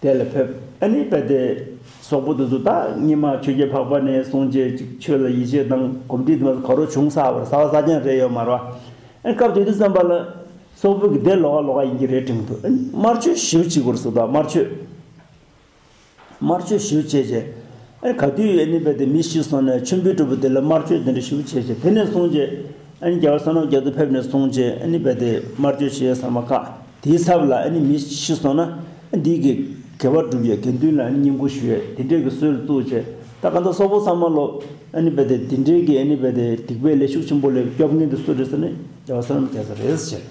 དེ་ལ་ཕེབས། ཨ་ནི་བས་ཏེ་སོག་པོ་དེ་ཚོ་ད་སྔོན་མ་ཆོས་རྒྱལ་འཕགས་པ་ནས་བཟུང་བྱས་ཅིག་ཆོས་ལ་ཡིད་ཆེས་དང་གོམས་འདྲིས་དེ་མ་ག་རོ་བྱུང་ས་བར་ས་བ་ས་ཀྱང་རེད་ཡོད་མ་རེད་བ། ཨ་ནི་སྐབས་དེ་དུས་ཙམ་པ་ལ་སོག་པོ་གི་སྡེ་ལོགས་ཀ་ལོགས་ཀ་ཡིན་གྱི་རེད་དྲན་གྱི་འདུག་ཨ་ནི་དམར་མཆོད་ཞེ་པོ་བྱེད་དགོས་རེད་ཟེར་འདུག་དམར་མཆོད། དམར་མཆོད་ཞེ་པོ་བྱས་བྱས། ཨ་ནི་ག་དུས་ཨ་ནི་བས་ཏེ་མི་ཤི་སོང་ན་མཆོད་འབུལ་གྲུབ་པ་དེ་ལ་དམར་མཆོད་དེ་འདྲ་ཞེ་པོ་བྱས་བྱས་དེ་ནས་བཟུང་བྱས། ཨ་ནི་རྒྱལ་བ་བསོད་ནམས་རྒྱ་མཚོ་ཕེབས་ནས་བཟུང་བྱས་ཨ་ནི་བས་ཏེ་དམར་མཆོད་བྱེད་ཡས་ས་མ་ཁག་དེའི་ཚབ་ལ་ཨ་ནི་མི་ཤི་སོང་ན་ཨ་འདི་གི་དགེ་བ་སྒྲུབ་ཡས་དགེ་འདུན་ལ་ཨ་ནི་བསྙེན་བཀུར་ཞུ་ཡས་དེ་འདྲས་ཀྱི་སྲོལ་བཙུགས་བྱས། ད་གང་ལྟར་སོག་པོ་ཚང་མ་ལོ་ཨ་ནི་བས་ཏེ་དེ་འདྲས་ཀྱི་ཨ་ནི་བས་ཏེ་སྡིག་པའི་ལས་ཤུགས་ཆེན་པོ་ལས་སྐྱོབ་མཁན་དེ་སུ་རེད་ཟེར་ན་རྒྱལ་བ་བསོད་ནམས་རྒྱ་མཚོ་རེད་ཟེར།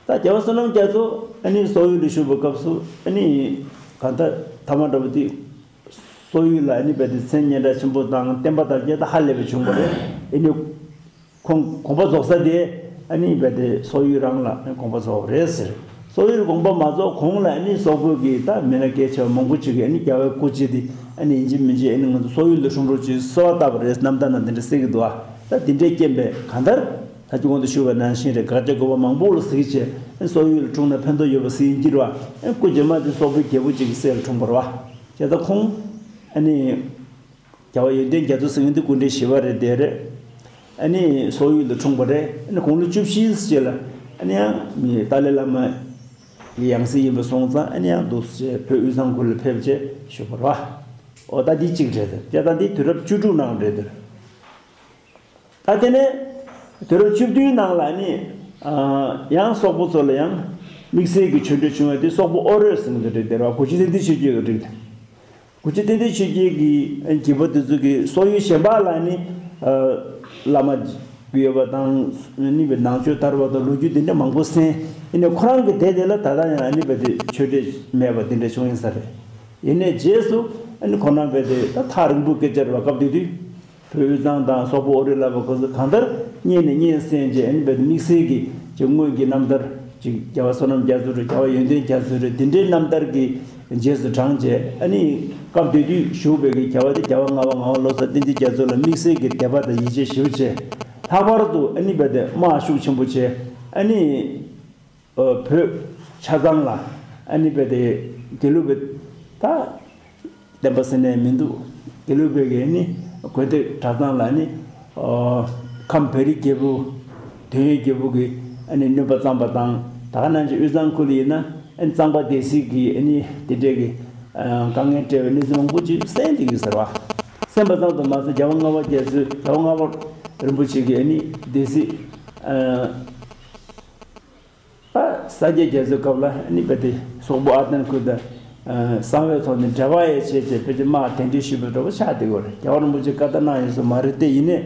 ད་རྒྱལ་བ་བསོད་ནམས་རྒྱ་མཚོ་ཨ་ནི་སོག་ཡུལ་ལ་བཞུགས་པའི་སྐབས་སུ་ཨ་ནི་གང་ལྟར་ཐ་མ་འདྲ་བོ་དེ་སོག་ཡུལ་ལ་ཨ་ནི་བས་ཏེ་མཚན་སྙན་གྲགས་ཆེན་པོ་དང་བསྟན་པ་དར་རྒྱས་ད་ཧ་ལས་པའི་བྱུང་བ་རེད། ཨ་ནི་ཁོང་དགོངས་པ་རྫོགས་ས་དེ་ཨ་ནི་བས་ཏེ་སོག་ཡུལ་རང་ལ་ཨ་ནི་དགོངས་པ་རྫོགས་པ་རེད་ཟེར། སོག་ཡུལ་དགོངས་པ་མ་རྫོགས་གོང་ལ་ཨ་ནི་སོག་པོ་གི་ད་མི་སྣ་གལ་ཆེ་བ་མང་པོ་ཅིག་གིས་ཨ་ནི་རྒྱལ་བའི་སྐུ་ཚེ་དེ་ཨ་ནི་ཡིན་གཅིག་མིན་གཅིག་ཨ་ནི་ང་ཚོ་སོག་ཡུལ་ལ་འཁྲུངས་རོགས་ཅེས་གསོལ་བ་བཏབ་པ་རེད། རྣམ་ཐར་ནང་དེ་འདྲ་གསལ་གྱི་འདུག་ཨ། ད་དེ་འདྲའི་རྐྱེན་པས་གང་ལྟར། ད་ཅི་གོང་དུ་ཞུས་པ་ནང་བཞིན་རེད། དགག་བྱ་དགོས་པ་མང་པོ་ལ་གཟིགས་བྱས་སོག་ཡུལ་ལ་འཁྲུངས་ན་ཕན་ཐོགས་ཡོད་པ་གཟིགས་ཡིན་གྱི་རེད་བ། སྐུ་རྗེས་མ་དེ་སོག་པོའི་རྒྱལ་པོ་གཅིག་གི་སྲས་ལ་འཁྲུངས་པ་རེད་བ། བྱས་ཙང་ཁོང་ཨ་ནི་རྒྱལ་བ་ཡོན་ཏན་རྒྱ་མཚོ་ཟེར་མཁན་དེ་སྐུ་ཕྲེང་བཞི་པ་རེད་དེ་རེད། ཨ་ནི་སོག་ཡུལ་ལ་འཁྲུངས་པ་རེད། ཨ་ནི་དགུང་ལོ་བཅུ་བཞིའི་རྗེས་ལ་ཨ་ནི་ཡང་མི་ཏཱ་ལའི་བླ་མ་གི་ཡང་སྲིད་ཡིན་པ་སོང་ཙང་ཨ་ནི་ཡང་འདུག་སེ་བོད་དབུས་གཙང་ཁུལ་ལ་ཕེབས་བྱས་བཞུགས་པ་རེད་བ། འོ་ད་འདི་གཅིག་རེད་དེ། བྱས་ཙང་འདི་དུས་རབས་བཅུ་དྲུག་ནང་རེད་དེ། ད་དེ་ནས་དུས་རབས་བཅུ་བདུན་ནང་ལ་ནི་ཨ་ཡང་སོག་པོ་ཚོ་ལ་ཡང་དམིགས་བསལ་གྱི་ཆོས་འབྲེལ་བྱུང་བ་དེ་སོག་པོ་ཨོ་རོད་ཟེར་མཁན་དེ་རེད་དེ་ར། གུ་ཤྲི་ཙན་དན་ཆོས་རྒྱལ་གྱི་རིགས་དེ། གུ་ཤྲི་ཙན་དན་ཆོས་རྒྱལ་གྱི་རྒྱལ་པོ་དེ་ཚོ་གིས་སོག་ཡུལ་གཞན་པ་ལ་ནི་ཨ་བླ་མ་ཡོད་པ་དང་ནི་བའི་ནང་ཆོས་དར་བ་དང་ལོ་རྒྱུས་དེ་འདྲ་མང་པོ་གསན། ཡིན་ནའི་ཁོ་རང་གི་སྡེ་དེ་ལ་ད་ལྟ་ཡང་ནི་བའི་དེ་ཆོས་འབྲེལ་མེད་པ་དེ་འདྲ་བྱུང་ཡིན་ས་རེད། ཡིན་ནའི་རྗེས་སུ་ཨ་ནི་ཁོ་རང་བས་དེ་ད་ཐག་རིང་པོ་སྐད་ཆ་རེད་བ། སྐབས་དེ་དུས་བོད་དབུས་གཙང་དང་སོག་པོ་ཨོ་རི་ལ་བ་ཁོ་ཚོ་གང་ལྟར་གཉེན་ནས་གཉེན་བསྲེས་རྗེས་ཨ་ནི་བས་དེ་དམིགས་བསལ་གྱི་ཅིག་སྔོན་གྱི་རྣམ་ཐར་ཅིག་རྒྱལ་བ་བསོད་ནམས་རྒྱ་མཚོ་རེད། རྒྱལ་བ་ཡོན་ཏན་རྒྱ་མཚོ་རེད། དེ་འདྲའི་རྣམ་ཐར་གྱི་རྗེས་སུ་འབྲངས་རྗེས་ཨ་ནི་སྐབས་དེ་དུས་བཞུགས་པའི་གི་རྒྱལ་བ་དེ་རྒྱལ་བ་ལྔ་པ་ངག་དབང་བློ་བཟང་བསྟན་འཛིན་རྒྱ་མཚོ་ལ་དམིགས་བསལ་གྱི་དད་པ་དང་ཡིད་ཆེས་ཞེ་པོ་བྱས། ལྷག་པར་དུ་ཨ་ནི་བས་དེ་དམག་ཤུགས་ཆེན་པོ་བྱས་ཨ་ནི། ཨ་བོད་ཆ་ཚང་ལ་ཨ་ནི་བས་དེ་དགེ་ལུགས་པའི་ད་བསྟན་པ་ཟེར་ནས་མི་འདུག་དགེ་ལུགས་པའི་གི་ཨ་ནི་དགོན་སྡེ་གྲྭ་ཚང་ལ་ཨ་ནི་ཨ་ཁམས་བོད་རིགས་རྒྱལ་པོ་དོན་ཡོད་རྒྱལ་པོ་གི་ཨ་ནི་གནོད་པ་བསྩམས་པ་དང་། ད་ག་ནང་བཞིན་དབུས་གཙང་ཁུལ་ཡིན་ན་ཨ་ནི་གཙང་པ་སྡེ་སྲིད་ཀྱི་ཨ་ནི་དེ་འདྲས་ཀྱི་ཨ་དཀའ་ངལ་སྤྲད་པའི་གནས་ཚུལ་མང་པོ་ཅིག་གསན་བསྡད་ཡོད་ཟེར་བ། གསན་པ་ཙམ་དུ་མ་ཟད་རྒྱལ་བ་ལྔ་པ་རྒྱ་མཚོས་རྒྱལ་བ་ལྔ་པ་རིན་པོ་ཆེ་གི་ཨ་ནི་སྡེ་སྲིད་ཨ། ད་ས་སྐྱའི་རྒྱ་མཚོའི་སྐབས་ལ་ཨ་ནི་བས་དེ་སོག་པོ་ཨར་ཏན་ཁུལ་དང་ གསང་བའི་ཐོག་ནས་འབྲེལ་བ་ཡང་བྱས་བྱས་ཕལ་ཆེར་དམག་གདན་འདྲེན་ཞུས་པ་འདྲ་བོ་ཆགས་བསྡད་ཡོད་རེད། རྒྱལ་བ་རིན་པོ་ཆེ་བཀའ་བཏང་གནང་ཡོད་ས་མ་རེད་དེ། ཡིན་ནའི་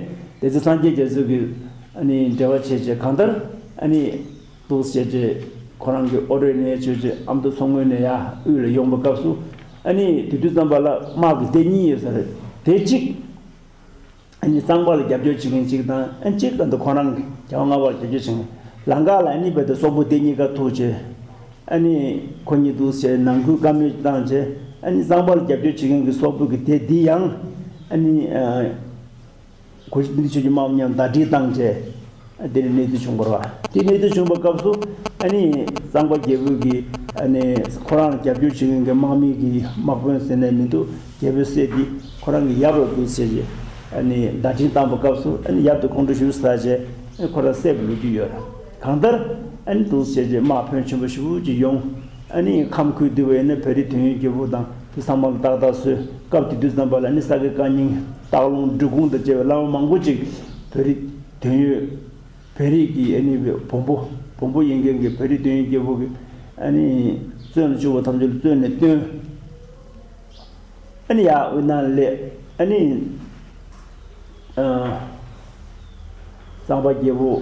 དེ་ཚོ་སངས་རྒྱས་རྒྱ་མཚོ་གིས་ཨ་ནི་འབྲེལ་བ་བྱས་བྱས་གང་ལྟར་ཨ་ནི་འདུག་བྱས་བྱས་ཁོ་རང་གི་ཨོ་རོད་ནས་བྱས་བྱས་ཨ་མདོ་མཚོ་སྔོན་ནས་ཡར་དབུས་ལ་ཡོང་པའི་སྐབས་སུ་ཨ་ནི་དེ་དུས་ཙམ་པ་ལ་དམག་གི་སྡེ་གཉིས་ཡོད་ས་རེད། དེ་གཅིག་ཨ་ནི་གཙང་པ་ལ་རྒྱབ་སྐྱོར་བྱེད་མཁན་གཅིག་དང་། ཨ་གཅིག་ག་འདི་ཁོ་རང་གི་རྒྱལ་བ་ལྔ་པ་ལ་རྒྱབ་སྐྱོར་བྱེད་མཁན། ལམ་ཁ་ལ་ཨ་ནི་རྦད་དེ་སོག་པོ་སྡེ་གཉིས་ཀ་ཐུག་བྱས། ཨ་ནི་ཁོ་གཉིས་འདུག་བྱས་ནང་ཁུལ་བཀའ་མོལ་བཏང་བྱས། ཨ་ནི་གཙང་པ་ལ་རྒྱབ་སྐྱོར་བྱེད་མཁན་གྱི་སོག་པོ་གི་སྡེ་འདི་ཡང་ཨ་ནི་ཨ་གོ་ཤྲི་ཏིང་ཤི་ཆོས་ཀྱི་དམག་མི་མཉམ་ཟླ་སྒྲིལ་བཏང་བྱས། ཨ་དེ་ནས་གནས་ཚུལ་བྱུང་བ་རེད་བ། དེ་གནས་ཚུལ་བྱུང་བའི་སྐབས་སུ་ཨ་ནི་གཙང་པ་རྒྱལ་པོ་གི་ཨ་ནི་ཁོ་རང་ལ་རྒྱབ་སྐྱོར་བྱེད་མཁན་གྱི་དམག་མི་གི་དམག་དཔོན་ཟེར་ནས་མི་འདུག་རྒྱལ་པོའི་སྲས་འདི་ཁོ་རང་གི་ཡབ་ལ་འདུག་བྱས་བྱས། ཨ་ནི་བརྡ་འཕྲིན་བཏང་བའི་སྐབས་སུ་ཨ་ནི་ཡབ་དེ་ཁོང་ཁྲོ་ཞེ་པོ་ཟ་བྱས། ཨ་ནི་ཁོ་རང་བསད་པའི་ལོ་རྒྱུས་ཡོད་རེད། གང་ལྟར་ཨ་ནི་འདུག་བྱས་བྱས་དམག་ཕོན་ཆེན་པོ་ཞེ་པོ་ཅིག་ཡོང་། ཨ་ནི་ཁམས་ཁུལ་འདི་བ་ཡིན་ན་བོད་རིགས་དོན་ཡོད་སྐྱེ་བོ་དང་དེ་ཚང་མ་ལ་ཏག་ཏག་བཟོས། སྐབས་དེ་དུས་ཙམ་པ་ལ་ཨ་ནི་ས་དགེ་བཀའ་རྙིང་སྟག་ལུང་འབྲི་གུང་དང་བཅས་པའི་བླ་མ་མང་པོ་ཅིག་བོད་རིགས་དོན་ཡོད། བོད་རིགས་ཀྱི་ཨ་ནི་བོན་པོ་བོན་པོ་ཡིན་མཁན་གྱི་བོད་རིགས་དོན་ཡོད་སྐྱེ་བོ་གི་ཨ་ནི་བཙོན་ལ་བཅུག་པ་ཐམས་ཅད་ལ་བཙོན་ནས་བཏོན། ཨ་ནི་ཡར་དབུས་ན་སླེབས། ཨ་ནི་ཨ་གཙང་པ་རྒྱལ་པོ་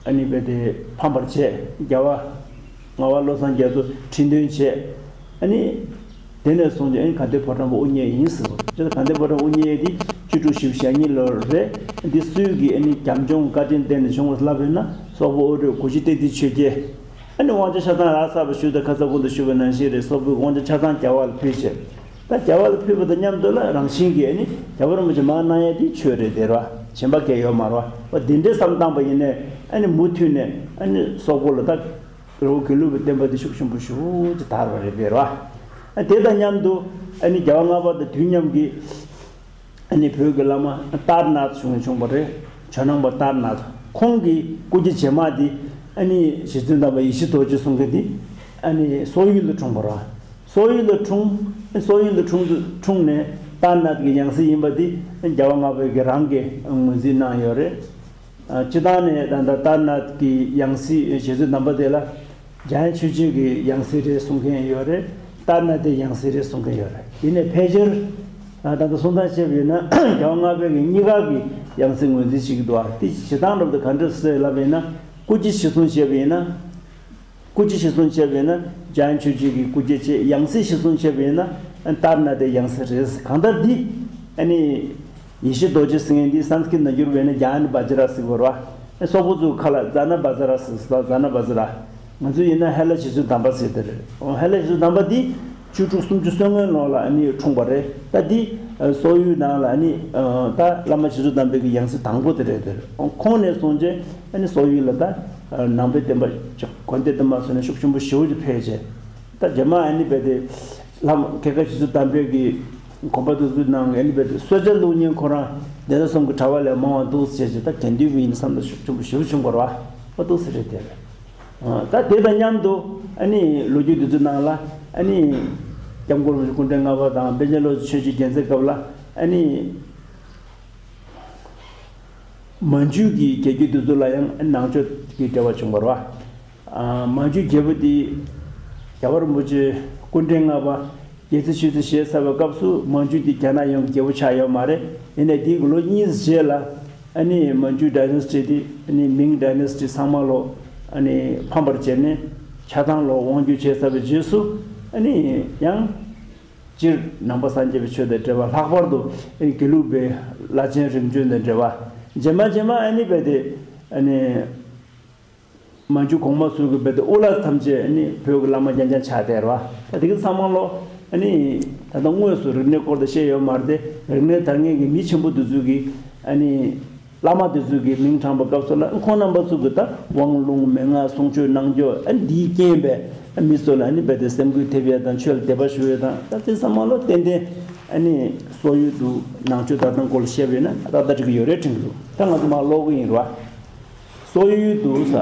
ཨ་ནི་རྦད་དེ་ཕམ་པར་བྱས། རྒྱལ་བ་ལྔ་པ་བློ་བཟང་རྒྱ་མཚོ་ཁྲི་འདོན་བྱས། ཨ་ནི་དེ་ནས་བཟུང་སྟེ་ཨ་ནི་དགའ་ལྡན་ཕོ་བྲང་པ་དབུ་བརྙེས་ཡིན་ཟེར་བ། ཅི་ལྟར་དགའ་ལྡན་ཕོ་བྲང་དབུ་བརྙེས་དེ་བཅུ་དྲུག་བཞི་བཅུ་ཞེ་གཉིས་ལོར་རེད། འདི་སུའི་གི་ཨ་ནི་རྒྱབ་ལྗོངས་བཀའ་དྲིན་བརྟེན་ནས་བྱུང་བ་ལབ་ཡིན་ན་སོག་པོ་ཨོ་རོད་གུ་ཤྲི་ཏན་ཏན་ཆོས་རྒྱལ། ཨ་ནི་དབང་ཆ་ཆ་ཚང་རག་ཚར་བ་ཞུ་དང་ཁ་ས་གོང་དུ་ཞུས་པ་ནང་བཞིན་རེད། སོག་པོའི་དབང་ཆ་ཆ་ཚང་རྒྱལ་བ་ལ་ཕུལ་བྱས། ད་རྒྱལ་བ་ལ་ཕུལ་བ་དང་མཉམ་དུ་ལ་རང་བཞིན་གྱིས་ཨ་ནི་རྒྱལ་བ་རིན་པོ་ཆེ་མར་གནང་ཡས་དེ་ཆོས་རེད་དེ་རེད་བ། གཞན་པ་གང་ཡོད་མ་རེད་བ། འོ་དེ་འདྲའི་བསམ་བཏང་པ་ཡིན་ནའི་ཨ་ནི་མུ་མཐུད་ནས་ཨ་ནི་སོག་པོ་ལ་ད་རི་བོ་དགེ་ལུགས་པའི་བསྟན་པ་དེ་ཤུགས་ཆེན་པོ་ཞེ་པོ་ཅིག་དར་བ་རེད་དེ་རེད་བ། ཨ་དེ་དང་མཉམ་དུ་ཨ་ནི་རྒྱལ་བ་ལྔ་པ་དང་དུས་མཉམ་གྱི་ཨ་ནི་བོད་ཀྱི་བླ་མ་ཏཱར་ནཱཐ་བྱུང་བྱུང་བ་རེད། ཇོ་ནང་པ་ཏཱར་ནཱཐ། ཁོང་གི་སྐུ་རྒྱུད་རྗེས་མ་དེ་ཨ་ནི་རྗེ་བཙུན་དམ་པ་ཡེ་ཤེས་རྡོ་རྗེ་གསུང་མཁན་དེ་ཨ་ནི་སོག་ཡུལ་ལ་འཁྲུངས་པ་རེད། སོག་ཡུལ་ལ་འཁྲུངས། སོག་ཡུལ་ལ་འཁྲུངས་འཁྲུངས་ནས་ཏཱར་ནཱཐ་ཀྱི་ཡང་སྲིད་ཡིན་པ་དེ་རྒྱལ་བ་ལྔ་པའི་གི་རང་གི་ངོས་འཛིན་གནང་ཡོད་རེད། ཨ་སྤྱི་བཏང་ནས་ད་ལྟ་ཏཱར་ནཱཐ་ཀྱི་ཡང་སྲིད་རྗེ་བཙུན་དམ་པ་དེ་ལ་འཇམ་དབྱངས་ཆོས་རྗེ་གི་ཡང་སྲིད་རེད་གསུང་མཁན་ཡོད་རེད། ཏཱར་ནཱཐ་དེ་ཡང་སྲིད་རེད་གསུང་མཁན་ཡོད་རེད། ཡིན་ནའི་ཕལ་ཆེར་ཨ་ད་ལྟ་གསུང་སྟངས་བཤད་པ་ཡིན་ན་རྒྱལ་བ་ལྔ་པའི་གི་གཉིས་ཀ་གི་ཡང་སྲིད་ངོས་འཛིན་བྱེད་ཀྱི་འདུག་ཨ་དེ་བྱེད་སྟངས་འདྲ་པོ་དེ་ག་འདྲ་ཟེར་ལབ་པ་ཡིན་ན། སྐུ་རྒྱུད་གཞིར་བཟུང་བྱས་པ་ཡིན་ན། སྐུ་རྒྱུད་གཞིར་བཟུང་བྱས་པ་ཡིན་ན་འཇམ་དབྱངས་ཆོས་རྗེ་གི་སྐུ་རྒྱུད་བྱས། ཡང་སྲིད་གཞིར་བཟུང་བྱས་པ་ཡིན་ན་ཨ་ཏཱར་ནཱཐ་དེ་ཡང་སྲིད་རེད། གང་ལྟར་འདི་ཨ་ནི་ཡེ་ཤེས་རྡོ་རྗེ་ཟེར་མཁན་འདི་སཾ་སྐྲྀཏ་ནང་བསྒྱུར་བས་ན་ཛྙཱ་ན་བཛྲ་ཟེར་དགོས་རེད་བ། སོག་པོ་ཚོའི་ཁ་ལ་ཛ་ན་བཛྲ་ཟེར་ཟེར་བ། ཛྙཱ་ན་བཛྲ། ང་ཚོ་ཡིན་ན་ཧེ་ལ་རྗེ་བཙུན་དམ་པ་ཟེར་དེ་རེད། ཨོ་ཧེ་ལ་རྗེ་བཙུན་དམ་པ་འདི་བཅུ་དྲུག་སུམ་ཅུ་སོ་ལྔའི་ལོ་ལ་ཨ་ནི་འཁྲུངས་པ་རེད། ད་འདི་སོག་ཡུལ་ནང་ལ་ཨ་ནི་ད་བླ་མ་རྗེ་བཙུན་དམ་པའི་གི་ཡང་སྲིད་དང་པོ་དེ་རེད་དེ་རེད། ཁོང་ནས་བཟུང་རྗེས་ཨ་ནི་སོག་ཡུལ་ལ་ད་ནང་པའི་བསྟན་པ་དགོན་སྡེ་དུ་མ་སོགས་ནས་ཤུགས་ཆེན་པོ་ཞེ་པོ་ཅིག་འཕེལ་རྗེས། ད་རྗེས་མ་ཨ་ནི་རྦད་དེ་བླ་མ་ཁྱེད་ཀ་རྗེ་བཙུན་དམ་པའི་གི་དགོངས་པ་དེ་ཚོའི་ནང་ཨ་ནི་རྦད་དེ་གསོལ་ཇ་བླུག་མཁན་ཁོ་རང་བདེན་མཐའ་གསུམ་གྱི་གྲྭ་པ་ལས་མང་བ་འདུག་ཟེར་བྱས། ད་དགེ་འདུན་པ་ཡིན་བསམ་ད་ཤུགས་ཆེན་པོ་ཞེ་པོ་བྱུང་བ་རེད་བ། ཨོ་འདུག་ཟེར་རེད་དེ། ད་དེ་དང་མཉམ་དུ་ཨ་ནི་ལོ་རྒྱུས་འདི་ཚོའི་ནང་ལ་ཨ་ནི་སྐྱབས་མགོན་རིན་པོ་ཆེ་སྐུ་ཕྲེང་ལྔ་པ་དང་པཎ་ཆེན་བློ་བཟང་ཆོས་རྗེ་རྒྱལ་མཚན་སྐབས་ལ་ཨ་ནི་མན་ཇུ་གི་རྒྱལ་རྒྱུད་འདི་ཚོ་ལ་ཡང་ནང་ཆོས་ཀྱི་འབྲེལ་བ་བྱུང་བ་རེད་བ། མན་ཇུ་རྒྱལ་པོ་འདི་རྒྱལ་བ་རིན་པོ་ཆེ་སྐུ་ཕྲེང་ལྔ་པ་རྒྱལ་སྲིད་ཆོས་སྲིད་བཞེས་ཚར་བའི་སྐབས་སུ་མན་ཇུ་འདི་རྒྱ་ནག་ཡོངས་ཀྱི་རྒྱལ་པོ་ཆགས་ཡོད་མ་རེད། ཡིན་ནའི་འདིའི་ལོ་གཉིས་རྗེས་ལ་ཨ་ནི་མན་ཇུ་ཌའི་ནེ་སི་ཊི་འདི་ཨ་ནི་མིང་ཌའི་ནེ་སི་ཊི་ཚང་མ་ལོ་ཨ་ནི་ཕམ་པར་བྱས་ནས་ཆ་ཚང་ལོ་དབང་བསྒྱུར་བྱས་ཚར་བའི་རྗེས་སུ་ཨ་ནི་ཡང་སྤྱིར་ནང་པ་སངས་རྒྱས་པའི་ཆོས་དང་འབྲེལ་བ། ལྷག་པར་དུ་ཨ་ནི་དགེ་ལུགས་པའི་བླ་ཆེན་རིམ་བྱོན་དང་འབྲེལ་བ། རྗེས་མ་རྗེས་མ་ཨ་ནི་རྦད་དེ་ཨ་ནི། མན་ཇུ་གོང་མ་ཚོའི་གི་རྦད་དེ་དབུ་བླ་ཐམས་ཅད་ནི་བོད་ཀྱི་བླ་མ་རྐྱང་རྐྱང་ཆགས་བསྡད་རེད་བ། ད་དེ་གི་ཚང་མ་ལོ་ཨ་ནི་ད་ལྟ་དངོས་སུ་རིག་གནས་སྐོར་དུ་བཤད་ཡོད་མ་རེད་དེ། རིག་གནས་དར་མཁན་གྱི་མི་ཆེན་པོ་འདི་ཚོའི་གི་ཨ་ནི་བླ་མ་འདི་ཚོའི་གི་མིང་དྲངས་པའི་སྐབས་སུ་ལ་ཁོང་རྣམ་པ་ཚོ་གི་ད་དབང་ལུང་མན་ངག་གསུང་ཆོས་གནང་རྒྱུ་ཨ་ནི་འདིའི་རྐྱེན་པས་ཨ་མི་ཚོ་ལ་ཨ་ནི་རྦད་དེ་སེམས་འགུལ་ཐེབས་ཡ་དང་ཆོས་ལ་དད་པ་ཞུ་ཡ་དང་། ད་དེ་ཚང་མ་ལོ་ཏན་ཏན་ཨ་ནི་སོག་ཡུལ་དུ་ནང་ཆོས་དར་སྟངས་སྐོར་ལ་བཤད་པ་ཡིན་ན་ཏག་ཏག་འགྲིག་གི་ཡོད་རེད་དྲན་གི་འདུག་ད་ང་ཚོ་མར་ཀློག་གི་ཡིན་རེད་བ། སོག་ཡུལ་དུ་ས།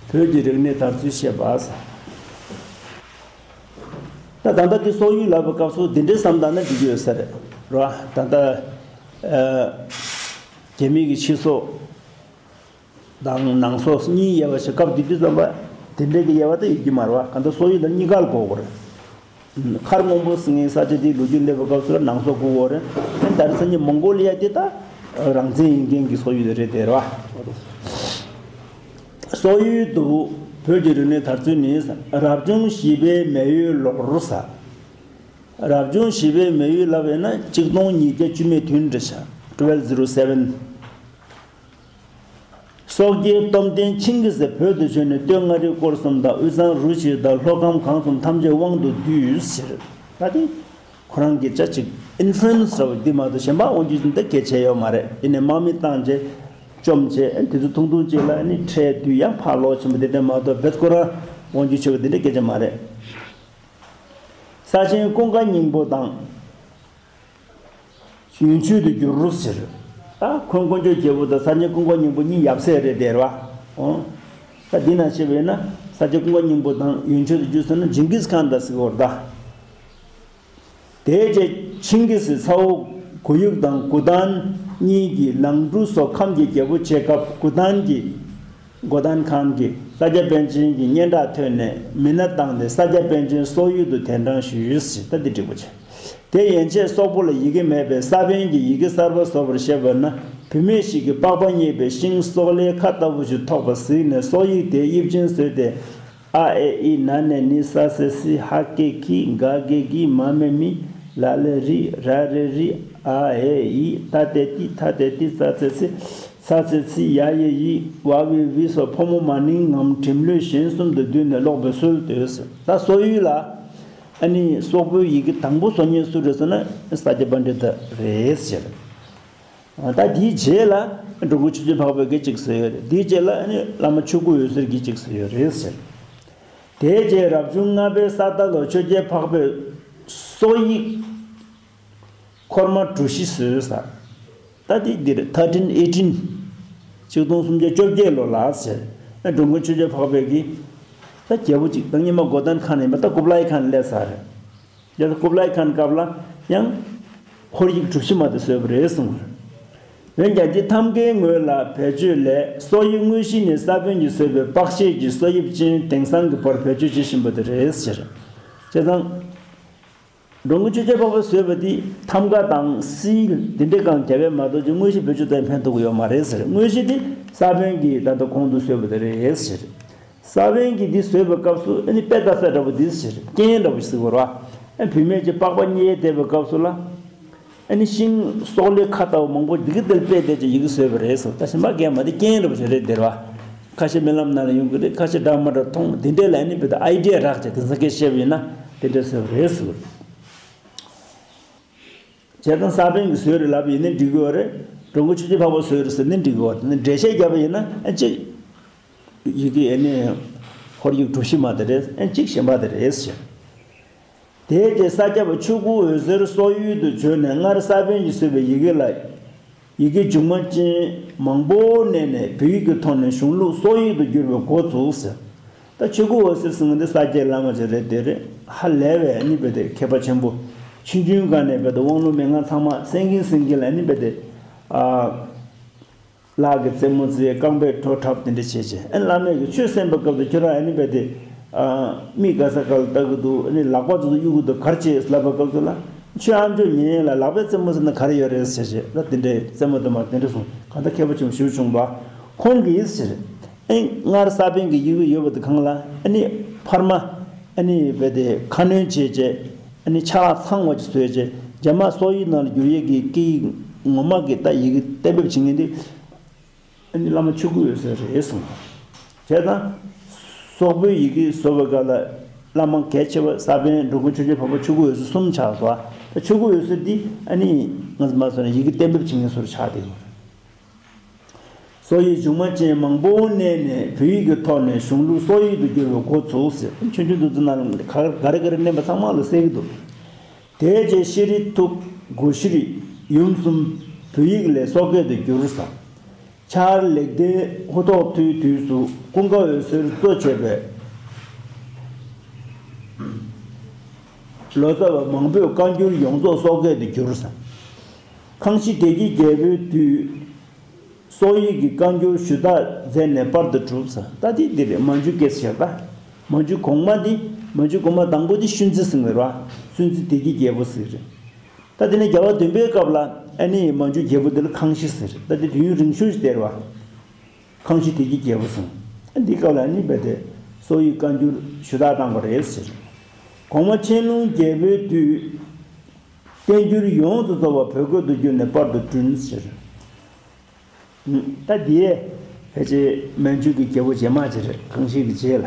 བོད་ཀྱི་རིག་གནས་དར་ཚུལ་བཤད་པ་ས། ད་ད་ལྟ་འདི་སོག་ཡུལ་ལབ་པའི་སྐབས་སུ་འདི་འདྲའི་བསམ་བཏང་ན་འགྲིག་གི་ཡོད་ས་རེད་ར། ད་ལྟ་ཨ་རྒྱ་མི་གི་ཕྱི་སོག་དང་ནང་སོག་གཉིས་དབྱེ་བ་ཞིག་སྐབས་དེ་དུས་ཙམ་པ་དེ་འདྲའི་གི་དབྱེ་བ་ད་ཡོད་ཀྱི་མ་རེད་བ། གང་ལྟར་སོག་ཡུལ་ལ་གཉིས་ཀ་ལ་གོ་དགོས་རེད། མཁར་སྔོན་པོ་ཟེར་མཁན་ས་ཆ་དེའི་ལོ་རྒྱུས་སླེབས་པའི་སྐབས་སུ་ལ་ནང་སོག་དགོས་ཀྱི་ཡོད་རེད། ད་རེས་སང་ཉིན་མོང་གོ་ལི་ཡ་དེ་ད་རང་བཙན་ཡིན་མཁན་གྱི་སོག་ཡུལ་རེད་དེ་རེད་བ། སོག་ཡུལ་དུ་བོད་ཀྱི་རིག་གནས་དར་ཚུལ་ནི། རབ་བྱུང་བཞི་པའི་མེ་ཡོས་ལོར་ཟེར། རབ་བྱུང་བཞི་པའི་མེ་ཡོས་ལབ་ཡོད་ན་གཅིག་སྟོང་ཉིས་བརྒྱ་བཅུ་མེད་བདུན་རེད་བྱ། Twelve zero seven། སོག་རྒྱལ་སྟོབས་ལྡན་ཆིང་གི་སི་བོད་དུ་བྱོན་ནས་སྟོད་མངའ་རིས་སྐོར་གསུམ་དང་དབུས་གཙང་རུ་བཞི་དང་ལྷོ་ཁམས་གངས་གསུམ་ཐམས་ཅད་དབང་དུ་བསྡུས་ཟེར། ད་དེ་ཁོ་རང་གི་ཅ་ཅིག་ཨིན་ཕུ་ལུ་ཨེན་སི་འདྲ་བོ་འདི་མ་གཏོགས་གཞན་པ་དབང་སྒྱུར་འདི་གལ་ཆེ་ཡོད་མ་རེད། ཡིན་ནའི་དམག་མི་བཏང་རྗེས་བཅོམ་རྗེས་དེ་ཚོ་ཐུང་ཐུང་ཅིག་ལ་ནི་ཁྲལ་བསྡུས་ཡང་ཕར་ལོག་ཕྱིན་པ་དེ་འདྲ་མ་གཏོགས་བེད་ཁོ་རང་དབང་སྒྱུར་ཆེ་བ་དེ་འདྲ་སྐད་ཆ་མ་རེད། ས་ཆེན་ཀུན་དགའ་སྙིང་པོ་དང་། ཡོན་མཆོད་དུ་གྱུར་ཟེར། ད་འཁོན་དཀོན་མཆོག་རྒྱལ་པོ་དང་ས་ཆེན་ཀུན་དགའ་སྙིང་པོ་གཉིས་ཡབ་སྲས་རེད་དེ་རེད་བ། ཨོ། ད་འདི་ན་བཤད་པས་ན་ས་ཆེན་ཀུན་དགའ་སྙིང་པོ་དང་ཡོན་མཆོད་དུ་གྱུར་ཟེར་ན་ཇིང་གིས་ཁཱན་ད་ཟེར་བ་རེད་ད། དེའི་རྗེས་ཆིང་གི་སི་ཚ་བོ་གུ་ཡུག་དང་གུ་ཏན་གཉིས་ཀྱིས་ལང་ཀྲུའུ་སོགས་ཁམས་ཀྱི་རྒྱལ་པོ་བྱེད་སྐབས་གུ་ཏན་གྱིས། གོ་ཏན་ཁཱན་གྱིས་ས་སྐྱ་པཎ་ཆེན་གྱི་སྙན་གྲགས་ཐོས་ནས་མི་སྣ་བཏང་སྟེ་ས་སྐྱ་པཎ་ཆེན་སོག་ཡུལ་དུ་གདན་དྲངས་ཞུས་ཟེར། ད་འདི་འགྲིག་པོ་བྱས། དེ་ཡན་ཆད་སོག་པོ་ལ་ཡི་གེ་མེད་པས་ས་པཎ་གྱིས་ཡི་གེ་གསར་པ་བཟོ་བར་བཤད་པ་ན། བུད་མེད་ཞིག་གིས་པགས་པ་རྙེད་པའི་ཤིང་སོག་ལེའི་ཁ་ལྟ་བུ་ཞིག་ཐོགས་པ་གཟིགས་ནས་སོག་ཡིག་དེ་དབྱིབས་ཅན་བཟོས་ཏེ། ཨ་ཨེ་ཨི་ན་ནེ་ནི་ས་སེ་སི་ཧ་ཀེ་ཁི་ག་གེ་གི་མ་མེ་མི་ལ་ལེ་རི་ར་རེ་རི་ཨ་ཨེ་ཨི་ད་ཏེ་ཏི་ཐ་ཏེ་ཏི་ཙ་ཙེ་ཚི། ཚ་ཚེ་ཚི་ཡ་ཡེ་ཡི་ཝ་བི་བི་སོགས་ཕོ་མོ་མ་ནིང་ངམ་འགྲིམ་ལྷོད་གཞན་གསུམ་དུ་བསྡུས་ནས་ཀློག་པའི་སྲོལ་འདོད་ཟེར། ད་སོག་ཡུལ་ལ་ཨ་ནི་སོག་པོའི་ཡི་གེ་དང་པོ་བཟོ་མཁན་སུ་རེད་ཟེར་ན་ས་སྐྱ་པཎྜི་ཏ་རེད་ཟེར། ད་དེའི་རྗེས་ལ་འགྲོ་མགོན་ཆོས་རྒྱལ་འཕགས་པ་གིས་གཅིག་བཟོས་ཡོད་རེད། དེའི་རྗེས་ལ་ཨ་ནི་བླ་མ་ཆོས་སྐུ་འོད་ཟེར་གྱིས་གཅིག་བཟོས་ཡོད་རེད་ཟེར། དེའི་རྗེས་རབ་བྱུང་ལྔ་པའི་ས་རྟ་ལོར་ཆོས་རྒྱལ་འཕགས་པས་སོག་ཡིག་འཁོར་མ་གྲུ་བཞི་བཟོས་ས། ད་དེ་འདིར་thirteen eighteen། ཆིག་སྟོང་སུམ་བརྒྱ་བཅོ་བརྒྱད་ལོ་ལ་ཟེར། ཨ་འགྲོ་མགོན་ཆོས་རྒྱལ་འཕགས་པ་གིས་ད་རྒྱལ་པོ་གཅིག་ད་སྔོན་མ་གོ་ཏན་ཁཱན་ཡིན་པ་ད་ཀུབ་ལའི་ཁཱན་སླེབས་ཚར་རེད། དེ་ལ་ཀུབ་ལའི་ཁཱན་སྐབས་ལ་ཡང་ཧོར་ཡིག་གྲུ་བཞི་མ་དེ་བཟོས་པ་རེད་གསུངས། འོན་ཀྱང་འདི་ཐམ་ཀའི་ངོས་ལ་བེད་སྤྱོད་ལས་སོག་ཡིག་དངོས་གཞི་ནི་ས་བོན་གྱིས་བཟོས་པའི་པགས་ཤེལ་གྱི་སོག་དབྱིབས་ཅན་དེང་སང་གི་བར་བེད་སྤྱོད་བྱེད་བཞིན་པ་དེ་རེད་ཟེར། བྱས་ཙང་། འགྲོ་མགོན་ཆོས་རྒྱལ་འཕགས་པས་བཟོས་པ་འདི་ཐམ་ཀ་དང་སིལ་འདི་འདྲའི་སྒང་རྒྱབ་པའི་མ་གཏོགས་ཀྱི་དངོས་གཞི་བེད་སྤྱོད་བཏང་ཕན་ཐོགས་ཀྱི་ཡོད་མ་རེད་ཟེར། དངོས་གཞི་འདི་ས་བོན་གྱིས་ད་ལྟ་གོང་དུ་བཟོས་པ་དེ་རེད་ཟེར། ས་བོན་གྱིས་འདི་བཟོས་པའི་སྐབས་སུ་ཨ་ནི་དཔེ་ལྟ་ས་འདྲ་པོ་འདི་ཟེར་རྐྱེན་འདྲ་པོ་ཞིག་ཟེར་དགོས་རེད་བ། ཨ་བུད་མེད་ཀྱི་པགས་པ་རྙེད་བསྡད་པའི་སྐབས་སུ་ལ། ཨ་ནི་ཤིང་སོག་ལེ་ཁ་ལྟ་བུ་མང་པོ་འདི་གི་དེར་སྤེལ་བསྡད་ཀྱི་ཡི་གེ་བཟོས་པ་རེད་ཟེར། ད་ཞིམ་པ་རྒན་མ་དེ་རྐྱེན་འདྲ་པོ་ཞིག་རེད་དེ་རེད་བ། ཁ་ཤས་རྨི་ལམ་ནང་ལ་ཡོང་གི་རེད། ཁ་ཤས་འདྲ་མ་འདྲ་མཐོང་འདི་འདྲས་ལ་ཨ་ནི་བོད་དུ་ཨའི་ཌི་ཡ་རག་བྱས་དེང་སང་སྐད་བཤད་པ་ཡིན་ན་དེ་འདྲས་བཟོས་པ་རེད་ཟེར། བྱས་ཙང་ས་བོན་གྱིས་བཟོས་རེད་ལབ་པ་ཡིན་ན་འགྲིག་གི་ཡོད་རེད། འགྲོ་མགོན་ཆོས་རྒྱལ་འཕགས་པས་བཟོས་རེད་ཟེར་ན་འགྲིག་གི་ཡོད་རེད། འགྲེལ་བཤད་བརྒྱབ་པ་ཡིན་ན་ཨ་ཅིག་ཡི་གེ་ཨ་ནི་ཧོར་ཡིག་གྲུ་བཞི་མ་དེ་རེད། ཨ་གཅིག་གཞན་པ་དེ་རེད་ཟེར། དེའི་རྗེས་ས་སྐྱ་པ་ཆོས་སྐུ་འོད་ཟེར་སོག་ཡུལ་དུ་བྱོན་ནས་སྔར་ས་བོན་གྱིས་བཟོས་པའི་ཡི་གེ་ལ། ཡི་གེ་འཇུག་མ་ཅན་མང་པོ་བསྣན་ནས་བོད་ཡིག་གི་ཐོག་ནས་གཞུང་ལུགས་སོག་ཡིག་ཏུ་བསྒྱུར་བའི་འགོ་བཙུགས་ཟེར། ད་ཆོས་སྐུ་འོད་ཟེར་ཟེར་མཁན་འདི་ས་སྐྱའི་བླ་མ་ཅིག་རེད་དེ་རེད། ཧ་ལས་པའི་ཨ་ནི་བོད་དེ་མཁས་པ་ཆེན་པོ། ཆུང་ཆུང་སྒང་ནས་བོད་དེ་དབང་ལུང་མན་ངག་ཚང་མ་གསན་གིན་གསན་གིན་ལ་ཨ་ནི་བོད་དེ། ཨ། ལག་གི་རྩེད་མོ་རྩེ་རྐང་པས་བྲོ་འཁྲབ་དེ་འདྲ་བྱས་བྱས། ཨ་ནི་བླ་མས་ཀྱི་ཆོས་གསན་པའི་སྐབས་སུ་ཁྱོད་རང་ཨ་ནི་བོད་དེ། ཨ། མིག་ག་ས་ག་ལ་ལྟ་གི་འདུག་ཨ་ནི་ལག་པ་ཚོ་གཡུག་གི་འདུག་ག་རེ་བྱེད་ལབ་པའི་སྐབས་སུ་ལ། ཆོས་ཨ་མཆོག་ཉན་ཡས་ལ་ལག་པའི་རྩེད་མོ་ཟེར་ན་ག་རེ་ཡོད་རེད་ཟེར་བྱས་ལ་དེ་འདྲའི་རྩེད་མོ་དེ་མ་དེ་འདྲ་གསུངས། གང་ལྟར་མཁས་པ་ཆེན་པོ་ཞེ་པོ་བྱུང་བ། ཁོང་གིས་ཟེར། ཨེ་སྔར་ས་བོན་གྱི་ཡི་གེ་ཡོད་པ་དེ་གང་ལ་ཨ་ནི་འཕར་མ་ཨ་ནི་བོད་དེ་ཁ་སྣོན་བྱས་བྱས། ཨ་ནི་ཆ་ལག་ཚང་བ་ཅིག་བཟོས་བྱས་རྗེས་མ་སོག་ཡིག་ནང་ལ་བསྒྱུར་ཡས་ཀྱི་སྐད་ཡིག་ངོ་མ་གི་ད་ཡི་གེ་གཏན་འབེབས་བྱེད་མཁན་དེ། ཨ་ནི་བླ་མ་ཆོས་སྐུ་འོད་ཟེར་རེད་གསུངས། བྱས་ཙང་། སོག་པོའི་ཡི་གེ་བཟོ་བའི་སྐབས་ལ་བླ་མ་གལ་ཆེ་བ་ས་པཎ་འགྲོ་མགོན་ཆོས་རྒྱལ་འཕགས་པ་ཆོས་སྐུ་འོད་ཟེར་གསུམ་ཆགས་སོ། ད་ཆོས་སྐུ་འོད་ཟེར་འདི་ཨ་ནི་ང་ཚོ་མ་སོང་ན་ཡི་གེ་གཏན་འབེབས་བྱེད་མཁན་ཚོར་ཆགས་བསྡད་ཡོད། སོག་ཡིག་འཇུག་མ་ཅན་མང་པོ་བསྣན་ནས་བོད་ཡིག་གི་ཐོག་ནས་གཞུང་ལུགས་སོག་ཡིག་ཏུ་བསྒྱུར་བའི་འགོ་ཚུགས་ཟེར། ཆུང་ཆུང་དུས་ཚོད་ནང་ལ་ག་ག་རེ་ག་རེ་བསྣན་པ་ཚང་མ་ལ་གསལ་གྱི་འདུག་དེའི་རྗེས་ཤེས་རིག་ཐུགས་སྒོ་ཤེས་རིག་ཡུམ་གསུམ་བོད་ཡིག་ལས་སོག་སྐད་དུ་བསྒྱུར་ཟེར། ཆར་ལེགས་ལྡན་ཧུ་ཐོག་ཐུའི་དུས་སུ་ཀུན་དགའ་འོད་ཟེར་གཙོ་བྱས་པའི་ལོ་ཙཱ་བ་མང་པོས་བཀའ་འགྱུར་ཡོངས་རྫོགས་སོག་སྐད་དུ་བསྒྱུར་ཟེར། ཁང་ཤིས་སྡེ་དགེ་རྒྱལ་པོའི་དུས། སོག་ཡིག་གི་བཀའ་འགྱུར་ཞུ་དག་མཛད་ནས་པར་དུ་གྲུབ་ཟེར། ད་དེ་འདི་རེད། མན་ཇུ་ཀེ་ཟེར་ད། མན་ཇུ་གོང་མ་འདི། མན་ཇུ་གོང་མ་དང་པོ་འདི་ཤུན་ཙི་ཟེར་བ་རེད་བ། སུན་ཙི་བདེ་སྐྱིད་རྒྱལ་པོ་ཟེར་རེད། ད་དེ་ནས་རྒྱལ་བ་བདུན་པའི་སྐབས་ལ་ཨ་ནི་མན་ཇུ་རྒྱལ་པོ་འདི་ལ་ཁང་ཤི་ཟེར། ད་དེ་དུས་ཡུན་རིང་ཤོས་ཤིག་སྟེར་བ། ཁང་ཤི་བདེ་སྐྱིད་རྒྱལ་པོ་ཟེར། ཨ་འདི་སྐབས་ལ་ཨ་ནི་རྦད་དེ་སོག་ཡུལ་བཀའ་འགྱུར་ཞུ་དག་བཏང་བ་རེད་ཟེར། གོང་མ་ཆན་ལུང་རྒྱལ་པོའི་དུས། བསྟན་འགྱུར་ཡོངས་སུ་རྫོགས་པ་བོད་སྐད་དུ་བསྒྱུར་ནས་པར་དུ་བསྐྲུན་ཟེར། ད་འདི་ཕལ་ཆེར་མན་ཇུ་གི་རྒྱལ་པོ་རྗེས་མ་ཅིག་རེད། ཁང་ཤི་གི་རྗེས་ལ།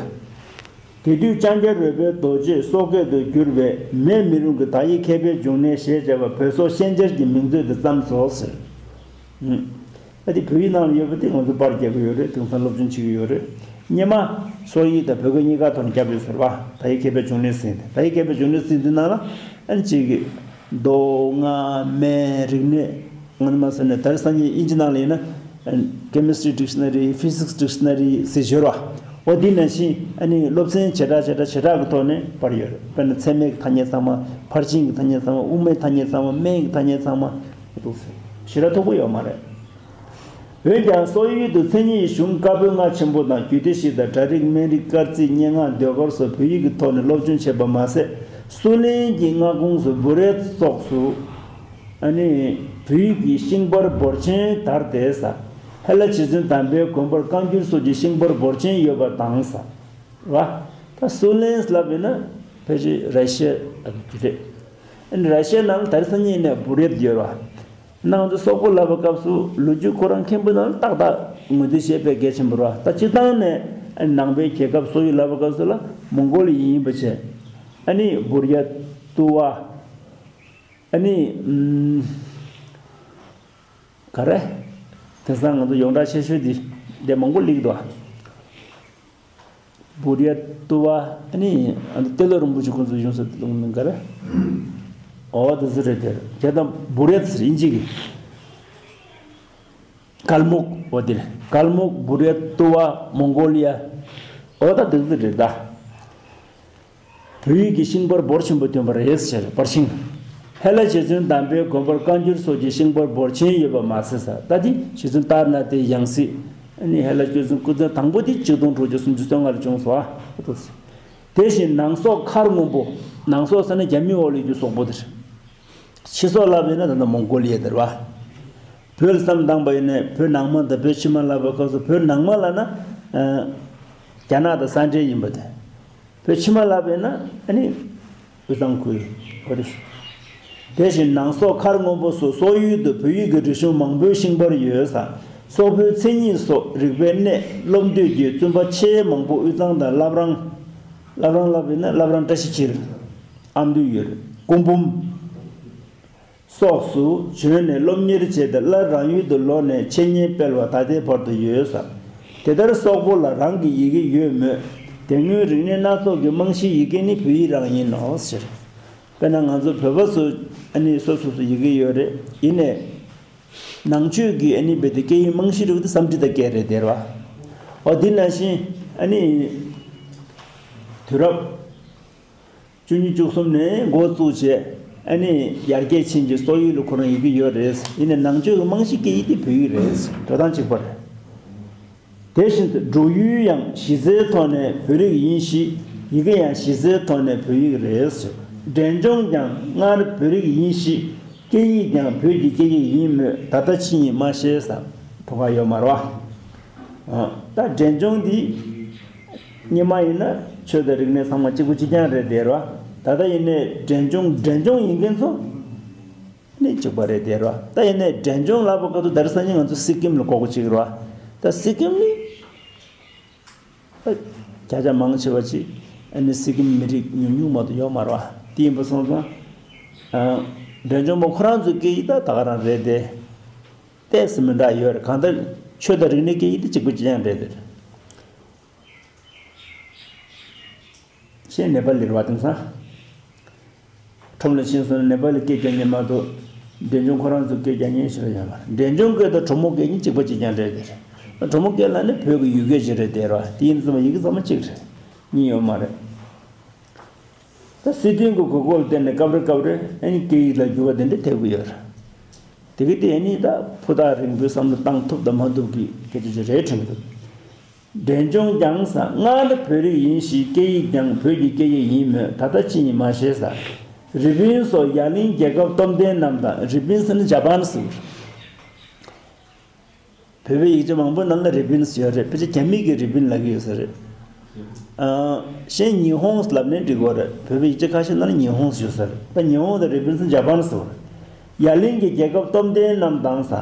དེ་དུས་ལྕང་སྐྱ་རོལ་པའི་རྡོ་རྗེས་སོག་སྐད་དུ་བསྒྱུར་བའི་མེད་མི་རུང་གི་དག་ཡིག་མཁས་པའི་འབྱུང་གནས་ཞེས་བྱ་བ་བོད་སོག་ཤན་སྦྱར་གྱི་མིང་མཛོད་དུ་བརྩམས་སོ་ཟེར། ཨ་དེ་བོད་ཡིག་ནང་ལ་ཡོད་པ་དེ་ང་ཚོ་པར་རྒྱག་གི་ཡོད་རེད། དེང་སང་སློབ་སྦྱོང་བྱེད་ཀྱི་ཡོད་རེད། སྔོན་མ་སོག་ཡིག་དང་བོད་སྐད་གཉིས་ཀ་ཐོག་ནས་བརྒྱབ་ཡོད་ཟེར་བ། དག་ཡིག་མཁས་པའི་འབྱུང་གནས་ཟེར་དེ། དག་ཡིག་མཁས་པའི་འབྱུང་གནས་ཟེར་དེ་ནང་ལ་ཨ་ནི་གཅིག་གི་མདོ་སྔགས་སྨན་རིག་གནས། ང་ཚོ་མ་ཟེར་ན་ད་རེས་སང་ཉིན་དབྱིན་ཇི་ནང་ལ་ཡིན་ན་Chemistry Dictionary, Physics Dictionary ཟེར་ཡོད་རེད་བ། འོ་དེ་ནང་བཞིན་ཨ་ནི་སློབ་ཚན་བྱེ་བྲག་བྱེ་བྲག་བྱེ་བྲག་གི་ཐོག་ནས་པར་ཡོད་རེད། དཔེར་ན་ཚད་མའི་ཐ་སྙད་ཚང་མ། ཕར་ཕྱིན་གྱི་ཐ་སྙད་ཚང་མ། དབུ་མའི་ཐ་སྙད་ཚང་མ། སྨན་གྱི་ཐ་སྙད་ཚང་མ། འདུག་ཟེར། ཞེ་དྲག་མཐོ་པོ་ཡོད་མ་རེད། འོན་ཀྱང་སོག་ཡུལ་དུ་མཚན་ཉིད་གཞུང་བཀའ་པོད་ལྔ་ཆེན་པོ་དང་རྒྱུད་སྡེ་བཞི་དང་སྒྲ་རིག་སྨན་རིག་སྐར་རྩིས་སྙན་ངག་ཟློས་གར་སོགས་བོད་ཡིག་གི་ཐོག་ནས་སློབ་སྦྱོང་བྱས་པ་མ་ཟད། སུའུ་ལེན་གྱི་མངའ་ཁོངས་སུ་བུ་རེད་སོགས་སུ་ཨ་ནི་བོད་ཡིག་གི་ཤིང་པར་འབོར་ཆེན་དར་ཏེ་ཟེར། ཧེ་ལ་རྗེ་བཙུན་དམ་པའི་དགོན་པར་བཀའ་འགྱུར་སོགས་ཀྱི་ཤིང་པར་འབོར་ཆེན་ཡོད་པ་དང་ཟེར་བ། ད་སུའུ་ལེན་ལབ་ཡོད་ན་ཕལ་ཆེར་ར་ཤི་ཡ་རེད། ཨ་ནི་ར་ཤི་ཡ་ནང་ལ་ད་རེས་སང་ཉིན་ནས་བུ་རེད་ཡོད་རེད་བ། ནང་དུ་སོག་པོ་ལབ་པའི་སྐབས་སུ་ལོ་རྒྱུས་ཁོ་རང་མཁན་པོའི་ནང་ལ་ཏག་ཏག་ངོས་འཛིན་བྱེད་པའི་གལ་ཆེན་པོ་རེད་བ། ད་སྤྱིར་བཏང་ནས་ནང་པའི་རྒྱལ་ཁབ་སོག་ཡུལ་ལབ་པའི་སྐབས་སུ་ལ་མོང་གོ་ལི་ཡིན་པ་བྱས། ཨ་ནི་བུར་ཡ་ཏུ་བ། ཨ་ནི་ཨམ། ག་རེ། དེང་སང་ང་ཚོ་ཡོངས་གྲགས་ཆེ་ཤོས་འདི་འདི་མོང་གོ་ལི་འདུག་བ། བུར་ཡ་ཏུ་བ། ཨ་ནི་ཨ་ནི་ཏེ་ལོ་རིན་པོ་ཆེ་ཁོང་ཚོ་ཡོང་ས་ལུང་མིན་ག་རེ། ཨོ་དེ་ཚོ་རེད་དེ། དེ་དང་བུར་ཡ་ཟེར་ཨིན་ཇི་གི། ཀལ་མུག་འོ་དེ་རེད། ཀལ་མུག་བུར་ཡ་ཏུ་བ་མོང་གོ་ལི་ཡ། ཨོ་ད་དེ་ཚོ་རེད་ད། བོད་ཡིག་གི་ཤིང་པར་འབོར་ཆེན་པོ་ཐོན་པ་རེད་ཟེར། པར་ཤིང་། ཧེ་ལ་རྗེ་བཙུན་དམ་པའི་དགོན་པར་བཀའ་འགྱུར་སོགས་ཀྱི་ཤིང་པར་འབོར་ཆེན་ཡོད་པ་མ་ཟད་ཟེར། ད་དེ་རྗེ་བཙུན་ཏཱ་ར་ནཱ་ཐའི་ཡང་སྲིད། ཨ་ནི་ཧེ་ལ་རྗེ་བཙུན་སྐུ་ཕྲེང་དང་པོ་དེ་ཆིག་སྟོང་དྲུག་བརྒྱ་སུམ་ཅུ་སོ་ལྔ་ལ་བྱུང་སོང་ཨ། དེ་བཞིན་ནང་སོག་མཁར་སྔོན་པོ། ནང་སོག་ཟེར་ན་རྒྱ་མི་འོག་ལ་ཡོད་རྒྱུ་སོག་པོ་དེ་རེད། ཕྱི་སོག་ལབ་ཡིན་ན་ད་ལྟ་མོང་གོ་ལི་ཡ་དེ་རེད་བ། བོད་ལ་བསམ་བཏང་པ་ཡིན་ན་བོད་ནང་མ་དང་བོད་ཕྱི་མ་ལབ་པའི་སྐབས་སུ་བོད་ནང་མ་ལབ་ན་ཨ་རྒྱ་ནག་དང་ས་འབྲེལ་ཡིན་པ་དེ། བོད་ཕྱི་མ་ལབ་ཡིན་ན་ཨ་ནི་དབུས་གཙང་ཁུལ་འོ་རེད། དེ་བཞིན་ནང་སོག་མཁར་སྔོན་པོ་སོགས་སོག་ཡུལ་དུ་བོད་ཡིག་གི་རིག་གཞུང་མང་པོའི་ཤིང་པར་ཡོད་ས། སོག་པོའི་མཚན་ཉིད་སོགས་རིག་པའི་གནས་སློབ་འདོད་ཀྱི་བཙུན་པ་ཆེས་མང་པོ་དབུས་གཙང་དང་བླ་བྲང་། བླ་བྲང་ལབ་ཡིན་ན་བླ་བྲང་བཀྲ་ཤིས་འཁྱིལ། ཨ་མདོ་ཡུལ། སྐུ་འབུམ། སོགས་སུ་བྱོན་ནས་སློབ་གཉེར་བྱས་ཏེ་སླར་རང་ཡུལ་དུ་ལོག་ནས་འཆད་ཉན་སྤེལ་བ་ད་ལྟའི་བར་དུ་ཡོད་ས། དེ་ལྟར་སོག་པོ་ལ་རང་གི་ཡི་གེ་ཡོད་མོད། དེ་སྔོན་རིག་གནས་སྣ་ཚོགས་ཀྱི་རྨང་གཞིའི་ཡི་གེ་ནི་བོད་ཡིག་རང་ཡིན་ནོ་ཟེར། དཔེར་ན་ང་ཚོ་བོད་པ་ཚོ་ཨ་ནི་སོ་སོ་སོ་ཡི་གེ་ཡོད་རེད། ཡིན་ནའི་ནང་ཆོས་ཀྱི་ཨ་ནི་རྦད་དེ་སྐད་ཡིག་རྨང་གཞི་རུ་དེ་སཾ་སྐྲྀ་ཏ་སྐད་རེད་དེ་རེད་བ། འོ་དེ་ནང་བཞིན་ཨ་ནི་དུས་རབས་བཅུ་གཉིས་བཅུ་གསུམ་ནས་འགོ་བཙུགས་བྱས། ཨ་ནི་ཡར་རྒྱས་ཕྱིན་གྱི་སོག་ཡུལ་ལ་ཁོ་རང་ཡི་གེ་ཡོད་རེད། ཡིན་ནའི་ནང་ཆོས་ཀྱི་རྨང་གཞི་སྐད་ཡིག་དེ་བོད་ཡིག་རེད། འགྲོ་སྟངས་གཅིག་པ་རེད། དེ་བཞིན་དུ་འབྲུག་ཡུལ་ཡང་གཞི་རྩའི་ཐོག་ནས་བོད་རིགས་ཡིན་ཞིང་། ཡི་གེ་ཡང་གཞི་རྩའི་ཐོག་ནས་བོད་ཡིག་རེད། འབྲས་ལྗོངས་ཀྱང་སྔར་བོད་རིགས་ཡིན་ཞིང་། སྐད་ཡིག་ཀྱང་བོད་ཀྱི་སྐད་ཡིག་ཡིན་མོད། ད་ལྟ་ཅི་ཡིན་མ་ཤེས་ས། དོ་ག་ཡོད་མ་རེད་བ། ད་འབྲས་ལྗོངས་འདི་སྔོན་མ་ཡིན་ན་ཆོས་དང་རིག་གནས་ཚང་མ་གཅིག་པ་གཅིག་རྐྱང་རེད་དེ་རེད་བ། ད་ལྟ་ཡིན་ནའི་འབྲས་ལྗོངས་འབྲས་ལྗོངས་ཡིན་མཁན་ཚོ་ནི་གཅིག་པ་རེད་དེ་རེད་བ། ད་ཡིན་ནའི་འབྲས་ལྗོངས་ལབ་པ་ག་ཚོད་ད་རེས་སང་ཉིན་ང་ཚོ་སི་ཀིམ་ལ་གོ་གི་གཅིག་རེད་བ། ད་སི་ཀིམ་ནི་བརྒྱ་ཆ་མང་ཆེ་བ་ཅིག་ཨ་ནི་སི་ཀིམ་མི་རིགས་ཉུང་ཉུང་མ་གཏོགས་ཡོད་མ་རེད་བ། དེ་ཡིན་པ་སོང་ཙང་ཨ་འབྲས་ལྗོངས་པ་ཁོ་རང་ཚོའི་སྐད་ཡིག་ད་ད་ག་རང་རེད་དེ། ཏོག་ཙམ་མི་འདྲ་ཡོད་རེད། གང་ལྟར་ཆོས་དང་རིག་གནས་སྐད་ཡིག་དེ་གཅིག་པ་གཅིག་རྐྱང་རེད་དེ། གཞན་ནེ་པ་ལི་རེད་བ། དེང་སང་ཁྲོམ་ལ་ཕྱིན་སོང་ན་ནེ་པ་ལི་སྐད་རྒྱག་མཁན་མ་གཏོགས་འབྲས་ལྗོངས་ཁོ་རང་ཚོ་སྐད་རྒྱག་མཁན་ཞིག་ལ་ཡོད་མ་རེད། འབྲས་ལྗོངས་སྐད་དང་གྲོ་མོ་སྐད་གཉིས་གཅིག་པ་གཅིག་རྐྱང་རེད་དེ། གྲོ་མོ་སྐད་ལ་ནི་བོད་ཀྱི་ཡུལ་སྐད་ཅིག་རེད་དེ་རེད་བ། དེ་ཡིན་ཙང་ཡི་གེ་ཚང་མ་གཅིག་རེད། གཉིས་ཡོད་མ་རེད། ད་སྲིད་དོན་གྱི་དགོས་མཁོ་ལ་བརྟེན་ནས་སྐབས་རེ་སྐབས་རེ་ཨ་ནི་སྐད་ཡིག་ལ་འགྱུར་བ་དེ་འདྲ་ཐེབས་ཀྱི་ཡོད་རེད། དེ་གི་དེ་ཨ་ནི་ད་ཕུ་ཐག་རིང་པོའི་བསམ་བློ་བཏང་ཐུབ་དང་མ་ཐུབ་ཀྱི་སྐད་ཆ་ཅིག་རེད་དྲན་གྱི་འདུག་འབྲས་ལྗོངས་ཀྱང་ས་སྔར་བོད་རིགས་ཡིན་ཞིང་སྐད་ཡིག་ཀྱང་བོད་ཀྱི་སྐད་ཡིག་ཡིན་མོད། ད་ལྟ་ཅི་ཡིན་མ་ཤེས་ས། རི་པིན་སོགས་ཡ་གླིང་རྒྱལ་ཁབ་སྟོབས་ལྡན་རྣམས་དང་། རི་པིན་ཟེར་ན་ཇ་པན་ཟེར། བོད་པའི་ཡིག་ཆ་མང་པོའི་ནང་ལ་རི་པིན་ཡོད་རེད། ཕལ་ཆེར་རྒྱ་མི་གི་རི་པིན་ལབ་ཀྱི་ཡོད་ས་རེད། ཨ། གཞན་ཉི་ཧོང་ལབ་ནའི་འགྲིག་གི་རེད། བོད་པའི་ཡིག་ཆ་ཁ་ཤས་ནང་ལ་ཉི་ཧོང་ཡོད་ས་རེད། ད་ཉི་ཧོང་དང་རི་པིན་ཟེར་ན་ཇ་པན་ཟེར། ཡ་གླིང་གི་རྒྱལ་ཁབ་སྟོབས་ལྡན་རྣམས་དང་ས།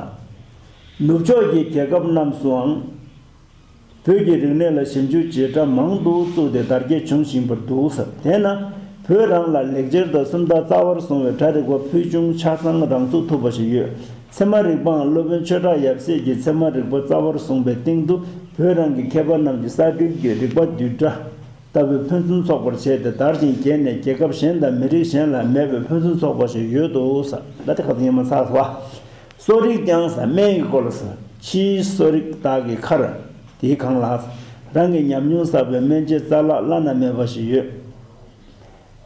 ནུབ་ཕྱོགས་ཀྱི་རྒྱལ་ཁབ་རྣམས་སུའང་བོད་ཀྱི་རིག་གནས་ལ་ཞིབ་འཇུག་བྱེད་གྲྭ་མང་དུ་བཙུགས་ཏེ་དར་རྒྱས་བྱུང་བཞིན་པར་འདུག་ཟེར། དེས་ན་བོད་རང་ལ་ལེགས་སྦྱར་དང་སུམ་རྟགས་རྩ་བར་བཟུང་བའི་གྲྭ་རིག་པ་ཕུལ་བྱུང་ཆ་ཚང་རང་ཚུགས་ཐུབ་པ་ཞིག་ཡོད། ཚད་མ་རིག་པའང་སློབ་དཔོན་ཆོས་གྲགས་ཡབ་སྲས་ཀྱིས་ཚད་མ་རིག་པ་རྩ་བར་བཟུང་བའི་སྟེང་དུ་བོད་རང་གི་མཁས་པ་རྣམས་ཀྱིས་གསར་སྐྲུན་གྱི་རིག་པ་བསྡུས་གྲྭ་ལྟ་བུའི་ཕུན་སུམ་ཚོགས་པར་བྱས་ཏེ་དར་ཞིང་རྒྱས་ནས་རྒྱལ་ཁབ་གཞན་དང་མི་རིགས་གཞན་ལ་མེད་པའི་ཕུན་སུམ་ཚོགས་པ་ཞིག་ཡོད་དོ་ཟེར། ད་དེ་ཁ་ཐུག་ཉན་མ་ཚར་སོང་བ། གསོ་རིག་ཀྱང་ཟེར། སྨན་གྱི་སྐོར་ལ་ཟེར། ཕྱིའི་གསོ་རིག་དག་གི་མཁར་དེའི་སྒང་ལ་རང་གི་ཉམས་མྱོང་བསགས་པའི་སྨན་དཔྱད་རྩ་ལག་བླ་ན་མེད་པ་ཞིག་ཡོད།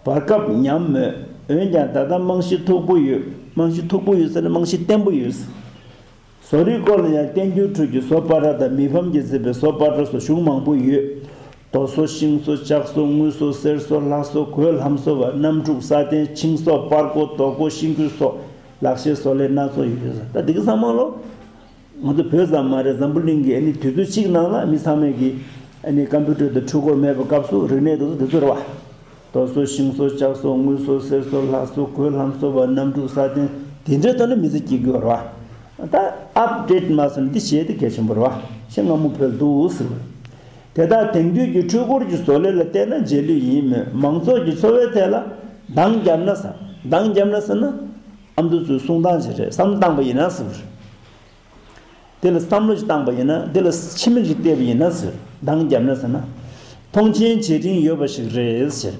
བར་སྐབས་ཉམས་མོད། འོན་ཀྱང་ད་ལྟ་རྨང་གཞི་མཐུག་པོ་ཡོད། རྨང་གཞི་མཐུག་པོ་ཡོད་ཟེར་ན་རྨང་གཞི་བརྟན་པོ་ཡོད། བཟོ་རིག་སྐོར་ལ་ཡང་བསྟན་འགྱུར་ཁྲོད་ཀྱི་བཟོ་པ་ཊ་དང་མི་ཕམ་གྱིས་མཛད་པའི་བཟོ་པ་ཊ་སོགས་གཞུང་མང་པོ་ཡོད། རྡོ་བཟོ། ཤིང་བཟོ། ལྕགས་བཟོ། དངུལ་བཟོ། གསེར་བཟོ། ལྷ་བཟོ། གོས་ལྷམ་བཟོ་བ། གནམ་གྲུ། ས་གདན། ཤིང་བཟོ། པར་རྐོ། རྡོ་རྐོ། ཤིང་ཀུན་བཟོ། ལག་ཤེས་བཟོ་ལས་སྣ་ཚོགས་ཡོད། ད་འདི་ག་ཚང་མ་ལོ། ང་ཚོ་བོད་ཙམ་མ་རེད། འཛམ་བུ་གླིང་གི་ཨ་ནི་དུས་ཚོད་གཅིག་ནང་ལ་མི་ཚང་མས་ཀྱི་ཨ་ནི་ཀམ་པུ་ཊར་དང་འཕྲུལ་འཁོར་མེད་པའི་སྐབས་སུ་རིག་གནས་དེ་ཚོ་དེ་ཚོ་རེད་བ། རྡོ་བཟོ། ཤིང་བཟོ། ལྕགས་བཟོ། དངུལ་བཟོ། གསེར་བཟོ། ལྷ་བཟོ། གོས་ལྷམ་བཟོ་བ། གནམ་གྲུ། ས་གདན། དེ་འདྲའི་ཐོག་ནས་མི་ཚེ་སྐྱེལ་གྱི་ཡོད་རེད་བ། ད་ཨབ་ཌེ་ཊི་མ་སོང་ན་འདི་བྱས་ཏེ་གལ་ཆེན་པོ་རེད་བ། ཞེས་སྔ་མོ་བོད་འདུག་ཟེར་བ། དེ་དག་དེང་དུས་ཀྱི་འཕྲུལ་འཁོར་གྱི་བཟོ་ལས་ལ་བལྟས་ན་རྗེས་ལུས་ཡིན་མོད། མང་ཚོགས་ཀྱི་འཚོ་བའི་ཐད་ལ་འདང་བརྒྱབ་ན་ཟེར། འདང་བརྒྱབ་ན་ཟེར་ན། ཨ་མདོ་ཚོའི་གསུང་སྟངས་ཤིག་རེད། བསམ་བློ་བཏང་པ་ཡིན་ན་ཟེར། དེ་ལ་བསམ་བློ་ཞིག་བཏང་པ་ཡིན་ན། དེ་ལ་ཕྱི་མིག་ཅིག་བལྟས་པ་ཡིན་ན་ཟེར། འདང་བརྒྱབ་ན་ཟེར་ན། མཐོང་ཆེན་བྱེད་རིན་ཡོད་པ་ཞིག་རེད་ཟེར།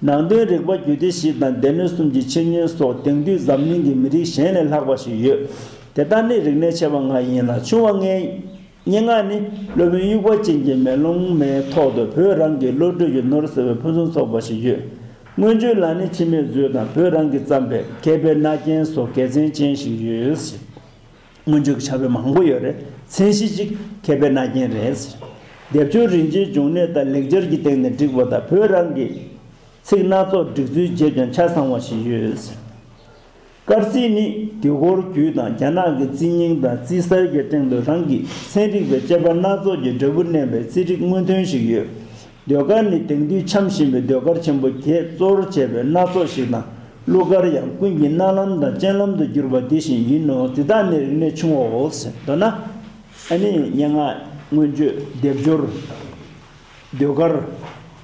ནང་དོན་རིག་པ་རྒྱུད་སྡེ་བཞི་དང་སྡེ་སྣོད་གསུམ་གྱི་འཆད་ཉན་སོགས་དེང་དུས་འཛམ་གླིང་གི་མི་རིགས་གཞན་ལས་ལྷག་པ་ཞིག་ཡོད། དེ་ལྟར་ནི་རིག་གནས་ཆེ་བ་ལྔ་ཡིན་ལ། ཆུང་བ་ལྔའི་སྙན་ངག་ནི་སློབ་དཔོན་དབྱུག་པ་ཅན་གྱི་མེ་ལོང་མའི་ཐོག་ཏུ་བོད་རང་གི་བློ་གྲོས་ཀྱི་ནོར་གསལ་བའི་ཕུན་སུམ་ཚོགས་པ་ཞིག་ཡོད། མངོན་བརྗོད་ལ་ནི་འཆི་མེད་མཛོད་དང་བོད་རང་གིས་བརྩམས་པའི་མཁས་པའི་རྣ་རྒྱན་སོགས་དགེ་མཚན་ཅན་ཞིག་ཡོད། མངོན་བརྗོད་ཀྱི་ཕྱག་དཔེ་མང་པོ་ཡོད་རེད། མཚན་གཞི་གཅིག་མཁས་པའི་རྣ་རྒྱན་རེད། སྡེབ་སྦྱོར་རིན་ཆེན་འབྱུང་གནས་དང་ལེགས་སྦྱར་གྱི་སྟེང་ནས་བསྒྲིགས་པ་དང་བོད་རང་གི་ཚིག་སྣ་ཚོགས་སྒྲིག་ཚུལ་བརྗེས་ཀྱང་ཆ་ཚང་བ་ཞིག་ཡོད། སྐར་རྩིས་ནི་དུས་འཁོར་རྒྱུད་དང་རྒྱ་ནག་གི་རྩིས་རྙིང་དང་རྩིས་གསར་གྱི་སྟེང་དུ་རང་གི་ཚན་རིག་པའི་དཔྱད་པ་སྣ་ཚོགས་ཀྱི་འབྲས་བུ་བསྣན་པའི་རྩིས་རིག་སྔོན་ཐོན་ཞིག་ཡོད། ཟློས་གར་ནི་དེང་དུས་འཆམ་བཞིན་པའི་ཟློས་གར་ཆེན་པོ་བརྒྱད་གཙོ་བོར་བྱས་པའི་སྣ་ཚོགས་ཤིག་དང་། གླུ་གར་ཡང་ཀུན་གྱི་རྣ་ལམ་དང་སྤྱན་ལམ་དུ་གྱུར་པ་འདི་བཞིན་ཡིན་ནོ། འདི་དག་ནི་རིག་གནས་ཆུང་བའོ་ཟེར། མདོར་ན། ཨ་ནི་སྙན་ངག་སྔོན་བརྗོད། སྡེབ་སྦྱོར། ཟློས་གར།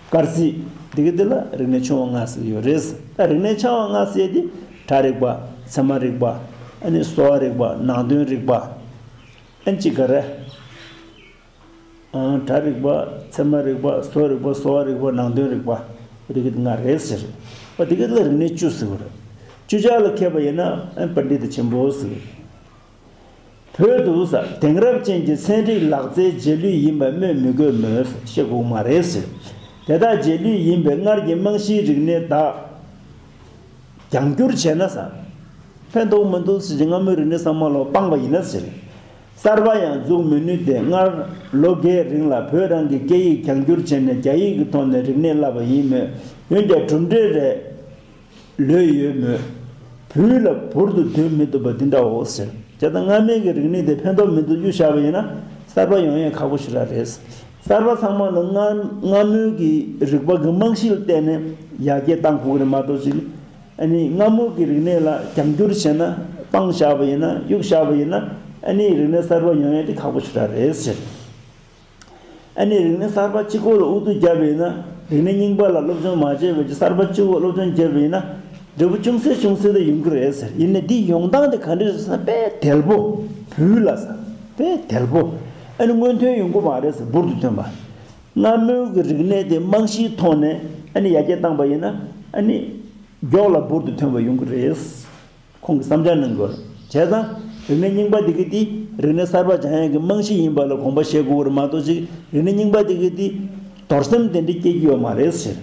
སྐར་རྩིས། འདི་ག་འདི་ལ་རིག་གནས་ཆུང་བ་ལྔ་ཟེར་ཡོད་རེད། ད་རིག་གནས་ཆེ་བ་ལྔ་ཟེར་དེ་གྲྭ་རིག་པ། ཚད་མ་རིག་པ། ཨ་ནི་གསོ་བ་རིག་པ། ནང་དོན་རིག་པ། ཨ་ནི་གཅིག་ག་རེ། ཨང་། གྲྭ་རིག་པ། ཚད་མ་རིག་པ། བཟོ་རིག་པ། གསོ་བ་རིག་པ། ནང་དོན་རིག་པ། འདི་ག་ལྔ་རེད་ཟེར། ཨ། འདི་ག་ལ་རིག་གནས་བཅུ་ཟེར་བ་རེད། བཅུ་ཆ་ལ་མཁས་པ་ཡིན་ན་ཨ་པཎྜི་ཏ་ཆེན་པོ་ཟེར། བོད་དུ་ས་དེང་རབས་ཅན་གྱི་ཚན་རིག་ལག་རྩལ་རྗེས་ལུས་ཡིན་པ་སྨོས་མི་དགོས་མོད་ཟེར། བཤད་དགོས་མ་རེད་ཟེར། དེ་དག་རྗེས་ལུས་ཡིན་པའི་སྔར་གྱི་རྨང་གཞིའི་རིག་གནས་དག་རྒྱང་བསྒྱུར་བྱས་ན་ས། ཕན་ཐོགས་མི་འདུག་ཟེར་གྱི་སྔ་མོའི་རིག་གནས་ཚང་མ་ལོ་སྤངས་པ་ཡིན་ན་ཟེར། གསར་པ་ཡང་འཛུགས་མི་ནུས་ཏེ། སྔར་ལོ་འགའི་རིང་ལ་བོད་རང་གི་སྐད་ཡིག་རྒྱང་བསྒྱུར་བྱས་ནས་རྒྱ་ཡིག་གི་ཐོག་ནས་རིག་གནས་བསླབས་པ་ཡིན་མོད། འོན་ཀྱང་གྲུབ་འབྲས་རེ་ལོས་ཡོད་མོད། བུ་ལ་འབུར་དུ་འདོན་མི་ཐུབ་པ་འདི་འདྲའོ་ཟེར། བྱས་ཙང་སྔ་མའི་གི་རིག་གནས་དེ་ཕན་ཐོགས་མི་འདུག་གཡུག་བཞག་པ་ཡིན་ན་གསར་པ་ཡོང་ཡས་ཁག་པོ་ཞེ་དྲག་རེད། གསར་པ་ཚང་མ་ལ་སྔ་སྔ་མོའི་གི་རིག་པ་གི་རྨང་གཞི་ལ་བརྟེན་ནས་ཡར་རྒྱས་གཏང་དགོས་ཀྱི་རེད་མ་གཏོགས་ཅིག་ཨ་ནི་སྔ་མོ་གི་རིག་གནས་ལ་རྒྱང་བསྒྱུར་བྱས་ན་སྤངས་བཞག་པ་ཡིན་ན་གཡུག་བཞག་པ་ཡིན་ན་ཨ་ནི་རིག་གནས་གསར་པ་ཡོང་ཡས་དེ་ཁག་པོ་ཞེ་དྲག་རེད་ཟེར། ཨ་ནི་རིག་གནས་གསར་པ་གཅིག་པོ་ལ་དབུ་ཐུག་བརྒྱབ་པ་ཡིན་ན་རིག་གནས་རྙིང་པ་ལ་སློབ་སྦྱོང་མ་བྱས་པ་ཅིག་གསར་པ་གཅིག་པོ་སློབ་སྦྱོང་བརྒྱབ་པ་ཡིན་ན་འབྲས་བུ་ཅུང་ཟད་ཅུང་ཟད་དེ་ཡོང་གི་རེད་ཟེར། ཡིན་ནའི་འདི་ཡོང་སྟངས་དེ་ག་འདྲ་རེད་ཟེར་ན་དཔེ་དལ་པོ། བུ་ལ་ཟེར། དཔེ་དལ་པོ། ཨ་ནི་སྔོན་ཐོན་ཡོང་གི་མ་རེད་ཟེར། འབུར་དུ་ཐོན་པ། སྔ་མོའི་གི་རིག་གནས་དེ་རྨང་གཞིའི་ཐོག་ནས་ཨ་ནི་ཡར་རྒྱས་བཏང་པ་ཡིན་ན་ཨ་ནི་མགྱོགས་ལ་འབུར་དུ་ཐོན་པ་ཡོང་གི་རེད། ཁོང་གིས་བསམ་འཆར་གནང་དགོས། བྱས་ཙང་རིག་གནས་རྙིང་པ་འདི་གི་འདི་རིག་གནས་གསར་པ་སྦྱང་ཡག་གི་རྨང་གཞི་ཡིན་པ་ལ་དགོངས་པ་བཞེས་དགོས་པ་རེད་མ་གཏོགས་ཅིག་རིག་གནས་རྙིང་པ་འདི་གི་འདི་རྡོར་སེམས་དེ་འདྲ་སྐྱེ་གི་ཡོད་མ་རེད་ཟེར།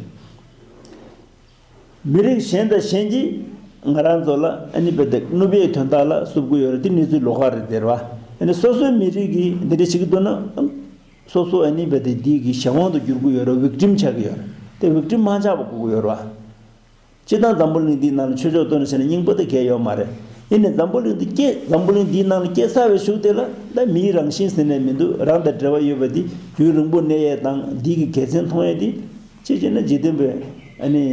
མི་རིགས་གཞན་དང་གཞན་གྱིས་ང་རང་ཚོ་ལ་ཨ་ནི་བེ་དེ་གནོད་པའི་དོན་དག་ལ་བསུབ་གི་ཡོད་རེད། འདི་གནས་ཚུལ་ལོགས་ཀ་རེད་ཟེར་བ། ཨ་ནི་སོ་སོའི་མི་རིགས་ཀྱིས་འདི་འདྲ་བྱེད་ཀྱི་འདུག་ན། སོ་སོ་ཨ་ནི་བ་དེ་འདི་གི་གཞན་དབང་དུ་འགྱུར་གྱི་ཡོད་རེད། ཝིག་ཊིམ་ཆགས་ཀྱི་ཡོད་རེད། དེ་ཝིག་ཊིམ་མ་ཆགས་པ་དགོས་ཀྱི་ཡོད་རེད་བ། སྤྱིར་བཏང་འཛམ་བུ་གླིང་འདིའི་ནང་ལ་ཆོས་ཕྱོགས་གཏོར་ནས་བྱས་ན་རྙིང་པ་དེ་གལ་ཡོད་མ་རེད། ཡིན་ནའི་འཛམ་བུ་གླིང་འདི་སྐྱེ་འཛམ་བུ་གླིང་འདིའི་ནང་ལ་སྐྱེ་ཚར་བའི་གཞུག་དེ་ལ་ད་མིའི་རང་བཞིན་ཟེར་ནས་མི་འདུག་རང་དང་འབྲེལ་བ་ཡོད་པ་འདི་རྒྱུན་རིང་པོ་གནས་ཡས་དང་འདི་གི་དགེ་མཚན་མཐོང་ཡས་འདི་ཅི་བྱས་ན་འཇིག་རྟེན་པའི་ཨ་ནི་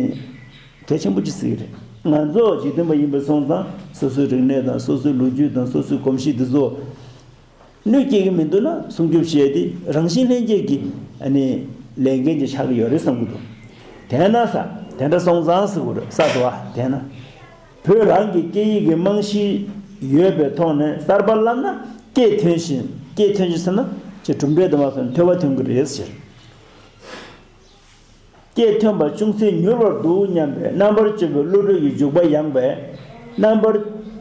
གལ་ཆེན་པོ་ཅིག་ཟེར་གྱི་རེད། ང་ཚོ་འཇིག་རྟེན་པ་ཡིན་པ་སོང་ཙང་སོ་སོའི་རིག་གནས་དང་སོ་སོའི་ལོ་རྒྱུས་དང་སོ་སོའི་གོམས་གཤིས་འདི་ཚོ་གནོད་སྐྱེལ་གྱི་མི་འདུག་ན་སྲུང་སྐྱོབ་བྱས་ཏེ་རང་བཞིན་ལྷན་སྐྱེས་ཀྱི་ཨ་ནི་ལས་འགན་ཅིག་ཆགས་ཀྱི་ཡོད་རེད་བསམ་གྱི་འདུག་དེས་ན་ས་དེ་འདྲ་སོང་ཙང་ཟེར་དགོས་རེད་ས་དུ་བ་དེས་ན། བོད་རང་གི་སྐད་ཡིག་གི་རྨང་གཞི་ཡོད་པའི་ཐོག་ནས་གསར་པ་བསླབ་ན་སྐད་ཐོན་བཞིན་སྐད་ཐོན་བཞིན་ཟེར་ན་ཅིག་གྲུབ་འབྲས་དུ་མ་སོང་ཐོས་པ་ཐོན་གྱི་རེད་ཟེར། སྐད་ཐོན་པ་ཅུང་ཟད་མྱུར་བར་འདུག་སྙམ་པའི་རྣམ་པར་དཔྱོད་པའི་བློ་གྲོས་ཀྱི་འཇུག་པ་ཡངས་པས། རྣམ་པར་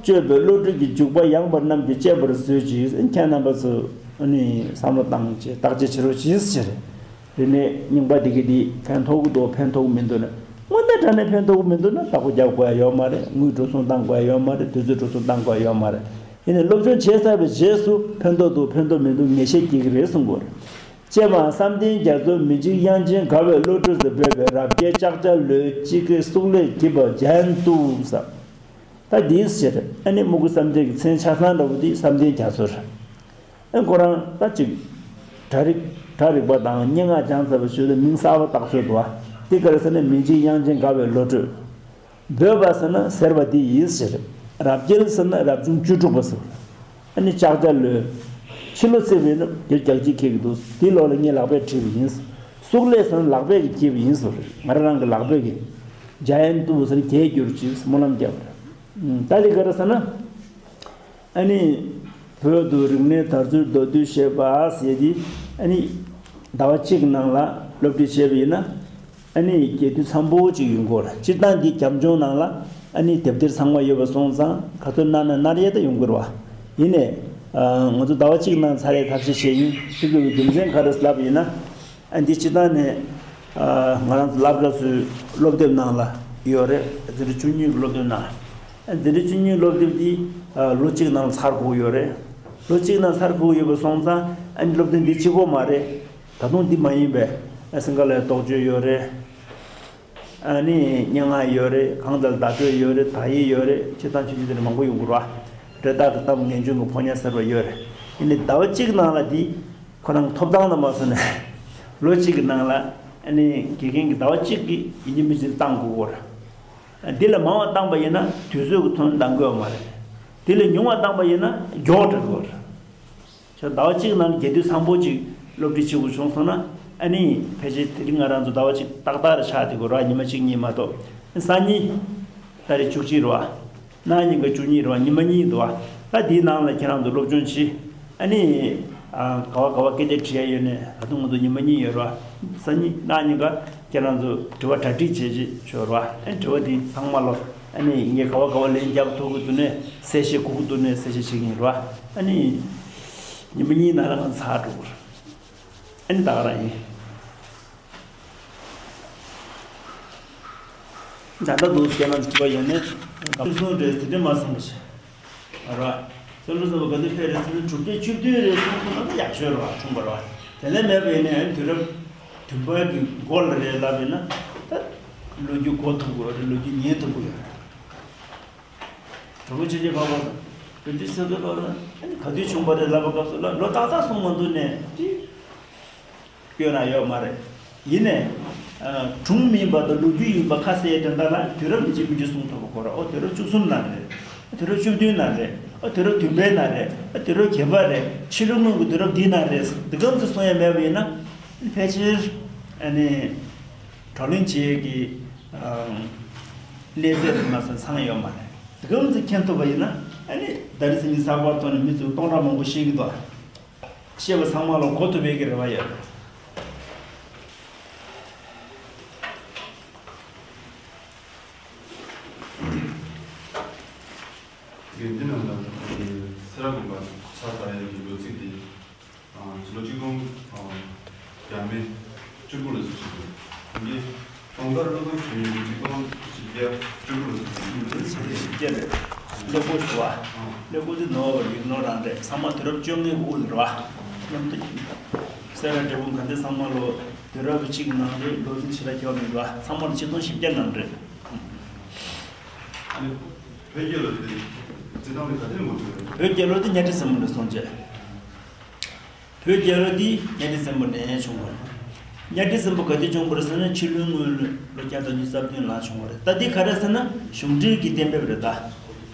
དཔྱོད་པའི་བློ་གྲོས་ཀྱི་འཇུག་པ་ཡངས་པ་རྣམས་ཀྱིས་དཔྱད་པར་མཛོད་ཅིག་ཁྱེད་རྣམ་པ་ཚོས་ནི་བསམ་བློ་བཏང་བྱས་བརྟག་དཔྱད་བྱེད་རོགས་གྱིས་ཟེར། རིག་གནས་རྙིང་པ་འདི་གི་འདི་ཕན་ཐོགས་ཀྱི་འདུག་ཕན་ཐོགས་ཀྱི་མི་འདུག་ན། དངོས་གནས་དྲང་གནས་ཕན་ཐོགས་ཀྱི་མི་འདུག་ན་བདག་པོ་རྒྱག་དགོས་ཡ་ཡོད་མ་རེད། དངུལ་འགྲོ་སོང་བཏང་དགོས་ཡ་ཡོད་མ་རེད། དུས་ཚོད་འགྲོ་སོང་བཏང་དགོས་ཡ་ཡོད་མ་རེད། ཡིན་ནའི་སློབ་སྦྱོང་བྱས་ཚར་བའི་རྗེས་སུ་ཕན་ཐོགས་འདུག་ཕན་ཐོགས་མི་འདུག་ངེས་ཤེས་སྐྱེ་གི་རེད་གསུང་དགོས་རེད། ཅེས་པའང་བསམ་གཏན་རྒྱ་མཚོ་མི་འཇིགས་དབྱངས་ཅན་དགའ་བའི་བློ་གྲོས་སུ་འབོད་པའི་རབ་རྒྱལ་ལྕགས་བྱ་ལོའི་དཔྱིད་ཀའི་གཙུག་ལས་བགྱིས་པ་ཇ་ཡན་ཏུ་ཟེར། ད་འདིའི་ཕྱིར་ཨ་ནི་སྨུ་གུ་སངས་རྒྱས་ཀྱི་མཚན་ཆ་ཚང་འདྲ་བོ་འདི་བསམ་གཏན་རྒྱ་མཚོ་རེད། ཨ་ཁོ་རང་ད་ཅིག་གྲྭ་རིག་གྲྭ་རིག་པ་དང་སྙན་ངག་སྦྱངས་ཚར་བའི་ཞོལ་དུ་མིང་གསར་པ་བཏགས་ཚུལ་འདུག་བ། འདི་ག་རེ་ཟེར་ན་མི་འཇིགས་དབྱངས་ཅན་དགའ་བའི་བློ་གྲོས། འབོད་པ་ཟེར་ན་ཟེར་བ་འདི་ཡིན་ཟེར། རབ་རྒྱལ་ཟེར་ན་རབ་བྱུང་བཅུ་དྲུག་པ་ཟེར། ཨ་ནི་ལྕགས་བྱ་ལོའི་ཕྱི་ལོ་ཚེས་པའི་ནུབ་རྒྱུ་རྒྱག་གཅིག་ཁེག་གི་འདུག་འདི་ལོ་ལ་ངས་ལག་པས་བྲིས་པ་ཡིན། གཙུག་ལས་ཟེར་ན་ལག་པས་ཀྱིས་བྲིས་པ་ཡིན་ཟེར། ང་རང་རང་གི་ལག་པས་ཀྱིས། ཇ་ཡན་ཏུ་ཟེར་ན་རྒྱས་གྱུར་ཅིག་སྨོན་ལམ་བརྒྱབ་པ་རེད། ད་འདི་ག་རེ་ཟེར་ན། ཨ་ནི། བོད་དུ་རིག་གནས་དར་ཚུལ་མདོར་བསྡུས་བཤད་པ་ཟེར་ཏེ། ཨ་ནི། ཟླ་བ་གཅིག་ནང་ལ་སློབ་ཁྲིད་བྱས་པ་ཡིན་ན། ཨ་ནི་རྒྱས་བསྡུས་འཚམ་པོ་ཅིག་ཡོང་གི་རེད། སྤྱིར་བཏང་འདི་རྒྱབ་ལྗོངས་ནང་ལ་ཨ་ནི་དེབ་ཐེར་ཚང་མ་ཡོད་པ་སོང་ཙང་ག་ཚོད་གནང་ན་གནང་ཡས་ད་ཡོང་གི་རེད་བ། ཡིན་ནའི། ང་ཚོ་ཟླ་བ་གཅིག་ནང་ཚར་ཡས་ཐབས་ཤེས་བྱས་ཡིན་ཞུ་དགོས་པའི་རྒྱུ་མཚན་ག་རེ་ལབ་ཡིན་ན། ཨ་འདི་སྤྱིར་བཏང་ནས་ང་རང་ཚོ་སློབ་གྲྭ་ཚོའི་སློབ་དེབ་ནང་ལ་ཡོད་རེད། འཛིན་གྲྭ་བཅུ་གཉིས་ཀྱི་སློབ་དེབ་ནང་། ཨ་འཛིན་གྲྭ་བཅུ་གཉིས་སློབ་དེབ་འདི་ལོ་གཅིག་ནང་ལ་ཚར་དགོས་ཡོད་རེད། ལོ་གཅིག་ནང་ཚར་དགོས་ཡོད་པ་སོང་ཙང་ཨ་ནི་སློབ་ཚན་འདི་གཅིག་པོ་མ་རེད། ད་དུང་འདི་མ་ཡིན་པའི་ཨ་སིང་ག་ལའི་རྟོགས་བརྗོད་ཡོད་རེད། ཨ་ནི་སྙན་ངག་ཡོད་རེད། གང་ལྟར་བརྡ་སྤྲོད་ཡོད་རེད། དག་ཡིག་ཡོད་རེད། སྤྱིར་བཏང་ཆོས་ཆོས་དེ་འདྲ་མང་པོ་ཡོང་གི་རེད་བ། འབྲས་རྟགས་ཀྱི་གཏམ་ངེས་འབྱུང་གི་ཕོ་ཉ་ཟེར་བ་ཡོད་རེད། ཡིན་ནའི་ཟླ་བ་གཅིག་ནང་ལ་འདི་ཁོ་རང་ཐོབ་ཐང་དང་མ་སོང་ནས་ལོ་གཅིག་གི་ནང་ལ་ཨ་ནི་དགེ་རྒན་གྱི་ཟླ་བ་གཅིག་གི་ཡིན་གཅིག་མིན་གཅིག་བཏང་དགོས་ཀྱི་རེད། འདི་ལས་མང་བ་བཏང་པ་ཡིན་ན་དུས་ཚོད་ཀྱི་དོན་འདང་དགོས་པ་མ་རེད། འདི་ལས་ཉུང་བ་བཏང་པ་ཡིན་ན་མགྱོགས་འགྲོ་དགོས་རེད། ཁྱོད་ཟླ་བ་གཅིག་ནང་ལ་རྒྱས་བསྡུས་བཟང་པོ་ཅིག་སློབ་ཁྲིད་བྱེད་དགོས་བྱུང་སོང་ན་ཨ་ནི་ཕལ་ཆེར་དེ་རིང་ང་རང་ཚོ་ཟླ་བ་གཅིག་ཏག་ཏག་རེ་ཆགས་བསྡད་དགོས་རེད་བ། ཉི་མ་གཅིག་གཉིས་མ་གཏོགས། སང་ཉིན་ཏ་རིག་བཅུ་གཅིག་རེད་བ། གནངས་ཉིན་ག་བཅུ་གཉིས་རེད་བ། ཉི་མ་གཉིས་འདུག་བ། ད་དེའི་ནང་ལ་ཁྱེད་རང་ཚོ་སློབ་སྦྱོང་བྱེད། ཨ་ནི། ཨ། ག་བ་ག་བ་སྐད་ཆ་དྲི་ཡ་ཡོད་ནས་ད་དུང་ང་ཚོ་ཉི་མ་གཉིས་ཡོད་རེད་བ། སང་ཉིན་གནངས་ཉིན་ཀ་ཁྱེད་རང་ཚོ་དྲི་བ་གྲ་སྒྲིག་བྱེད་ཅིག་ཤོད་རེད་བ། ཨ་ནི་དྲི་བ་དེ་ཚང་མ་ལོ། ཨ་ནི་ངས་ག་བ་ག་བ་ལན་རྒྱབ་ཐུབ་ཀྱི་འདུག་ནས་གསལ་བཤད་དགོས་ཀྱི་འདུག་ནས་གསལ་བཤད་བྱེད་ཀྱི་ཡིན་རེད་བ། ཨ་ནི། ཉི་མ་གཉིས་ནང་ལ་ང་ཚར་འགྲོ་གི་རེད། ཨ་ནི་ད་ག་རང་ཡིན། ད་ལྟ་འདུག་སེ་ཁྱེད་རང་ཚོ་དྲི་བ་ཡོད་ནས་སྐབས་སུ་རེད་དེ་འདྲ་མ་གསུངས་པ་བྱས། ར། སེམས་ལ་བསམ་པ་ག་དུས་ཕེབས་རེད་ཟེར་ན་དྲུག་བརྒྱ་བཅུ་བདུན་རེད་གསུངས་སོང་ན་ད་ཡག་ཤོས་རེད་བ། འཁྲུངས་པ་རེད་བ། དེ་ནས་མེད་པ་ཡིན་ན་ཡང་དུས་རབས་བདུན་པ་གི་འགོ་ལ་རེད་ལབ་ཡིན་ན་ད་ལོ་རྒྱུས་གོ་ཐུབ་ཀྱི་ཡོད་རེད། ལོ་རྒྱུས་ཉན་ཐུབ་ཀྱི་ཡོད་རེད། དྲུག་པ་ཆོས་རྒྱལ་འཕགས་པ་དང་བོད་དུས་ཚོད་དུ་ལོ་ལ་ཨ་ནི་ག་དུས་བྱུང་བ་རེད་ལབ་པ་སྐབས་སུ་ལ་ལོ་ཏག་ཏག་གསུངས་མ་འདུག་ནས་དེ། སྐྱོན་རང་ཡོད་མ་རེད། ཡིན་ནས། ཨ། སྒྲུང་མིན་པ་དང་ལོ་རྒྱུས་ཡིན་པ་ཁ་གསལ་དོན་དག་ལ་དུས་རབས་མི་གཅིག་མི་གཅིག་གསུང་ཐུབ་པ་དགོས་རེད། ཨོ་དུས་རབས་བཅུ་གསུམ་ནང་རེད། དུས་རབས་བཅུ་བདུན་ནང་རེད། ཨོ་དུས་རབས་བདུན་པའི་ནང་རེད། ཨོ་དུས་རབས་བརྒྱད་པ་རེད། ཕྱི་ལོ་སྔོན་གྱི་དུས་རབས་འདིའི་ནང་རེད། འདི་གམ་ཚོད་གསུང་ཡ་མེད་པ་ཡིན་ན། ཕལ་ཆེར། ཨ་ནི། བགྲོ་གླེང་བྱེད་ཀྱི། ཨ། གནས་ཚད་དུ་མ་ཚང་ཚང་ཡོད་མ་རེད། འདི་གམ་ཚོད་མཁྱེན་ཐུབ་པ་ཡིན་ན། ཨ་ནི་ད་རེས་ཉིན་གསར་པ་ཐོག་ནས་མི་ཚོས་སྟོང་ཕྲག་མང་པོ་ཤེས་ཀྱི་འདུག་བཤད་པ་ཚང་མ་ལ་གོ་ཐུབ་པའི་གི་རེ་བ་ཡོད། དགེ་འདུན་རྣམས་ལ་སེ་ར་དགོན་པ་ཕྱག་བཏབ་ཡག་གི་ལོ་ཚིགས་དེ་ལོ་གཅིག་སྟོང་བརྒྱ་མེད་བཅུ་དགུ་ལ་བཟོས་ཤིང་། དེ་གའི་སྟོང་དཀར་སློབ་དཔོན་བྱོན་ཡུལ་གཅིག་སྟོང་བཞི་བརྒྱ་བཅུ་དགུ་ལ་བཟོས་ཤིང་། བཞི་བརྒྱ་རེད། སློབ་དཔོན་ཞུ་བ། སློབ་དཔོན་དེ་ནོར་བ་ཡིག་ནོར་རང་རེད། ཚང་མ་དུས་རབས་བཅོ་ལྔའི་དབུ་ལ་རེད་བ། སློབ་དཔོན་དེ། ལྟར་འབྲས་སྤུངས་དགའ་ལྡན་ཚང་མ་ལོ་དུས་རབས་གཅིག་ནང་རེད། ལོ་རྒྱུས་ཞེ་དྲག་ཁྱད་པར་མི་འདུག་ཚང་མ་ལོ་ཆིག་སྟོང་བཞི་བརྒྱ་ནང་རེད། ཨ་ནི་བོད་རྒྱལ་ལོ་དེ་རྩི་སྟངས་དེ་ག་དུས་འགོ་ཚུགས་རེད། བོད་རྒྱལ་ལོ་དེ་གཉའ་ཁྲི་བཙན་པོ་ནས་སོང་རྗེས། བོད་རྒྱལ་ལོ་དེ་གཉའ་ཁྲི་བཙན་པོ་ནས་བྱུང་བ་རེད། གཉའ་ཁྲི་བཙན་པོ་ག་དུས་བྱུང་བ་རེད་ཟེར་ན། ཕྱི་ལོའི་སྔོན་ལོ་བརྒྱ་དང་ཉི་ཤུ་རྩ་བདུན་ལ་བྱུང་བ་རེད། ད་དེ་ག་རེ་ཟེར་ན་གཞུང་འབྲེལ་གྱི་གཏན་འབེབས་རེད་ད།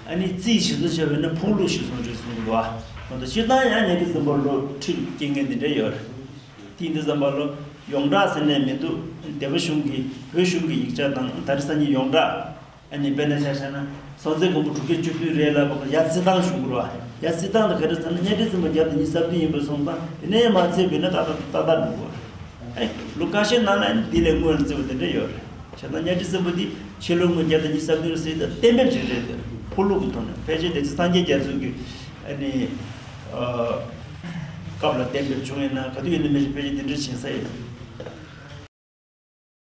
ཨ་ནི་རྩིས་གཞི་བཟུང་བྱས་པ་ཡིན་ན་ཕུག་ལུགས་གཞི་བཟུང་བྱས་གསུངས་འདུག་ཨ། མ་གཏོགས་སྤྱིར་བཏང་ཡང་གཉའ་ཁྲི་བཙན་པོ་ལོ་ཁྲི་སྐྱེ་མཁན་དེ་འདྲ་ཡོད་རེད། དེ་ཡིན་དུས་ཙམ་པ་ལོ་ཡོངས་གྲགས་ཟེར་ནས་མི་འདུག་སྡེ་པ་གཞུང་གི་བོད་གཞུང་གི་ཡིག་ཆ་དང་ད་རེས་སང་ཉིན་ཡོངས་གྲགས། ཨ་ནི་དཔེར་ན་ཆ་བཞག་ན་སྲོང་བཙན་སྒམ་པོ་དྲུག་བརྒྱ་བཅུ་བདུན་རེད་ལབ་པ་ཡ་རྩི་སྟངས་གཞུང་གི་རེད་བ། ཡ་རྩི་སྟངས་དེ་ག་རེ་ཟེར་ན་གཉའ་ཁྲི་བཙན་པོ་བརྒྱ་དང་ཉི་ཤུ་རྩ་བདུན་ཡིན་པ་སོང་ཙང་དེ་ནས་མ་ཚད་པས་ན་ཏག་ཏག་ཏག་ཏག་འདུག་བ། ཨེ་ལོ་ཁ་ཤས་ནང་ལ་ཨ་ནི་དེ་ལས་སྔོན་ལ་བརྩི་བ་དེ་འདྲ་ཡོད་རེད། བྱས་ཙང་གཉའ་ཁྲི་བཙན་པོ་འདི་ཕྱི་ལོ་སྔོན་བརྒྱ་དང་ཉི་ཤུ་རྩ་བདུན་ཟེར་ད་གཏན་འབེབས་ཅིག་རེད་དེ། ཕུག་ལུགས་ཀྱི་ཐོག་ནས་ཕལ་ཆེར་དེ་ཚོ་སངས་རྒྱས་རྒྱ་མཚོ་གི་ཨ་ནི་ཨ་སྐབས་ལ་གཏན་འབེབས་བྱུང་ཡིན་ན་ག་དུས་ཡིན་ན་མི་ཤེས། ཕལ་ཆེར་དེ་འདྲ་ཕྱིན་ས་ཡིན།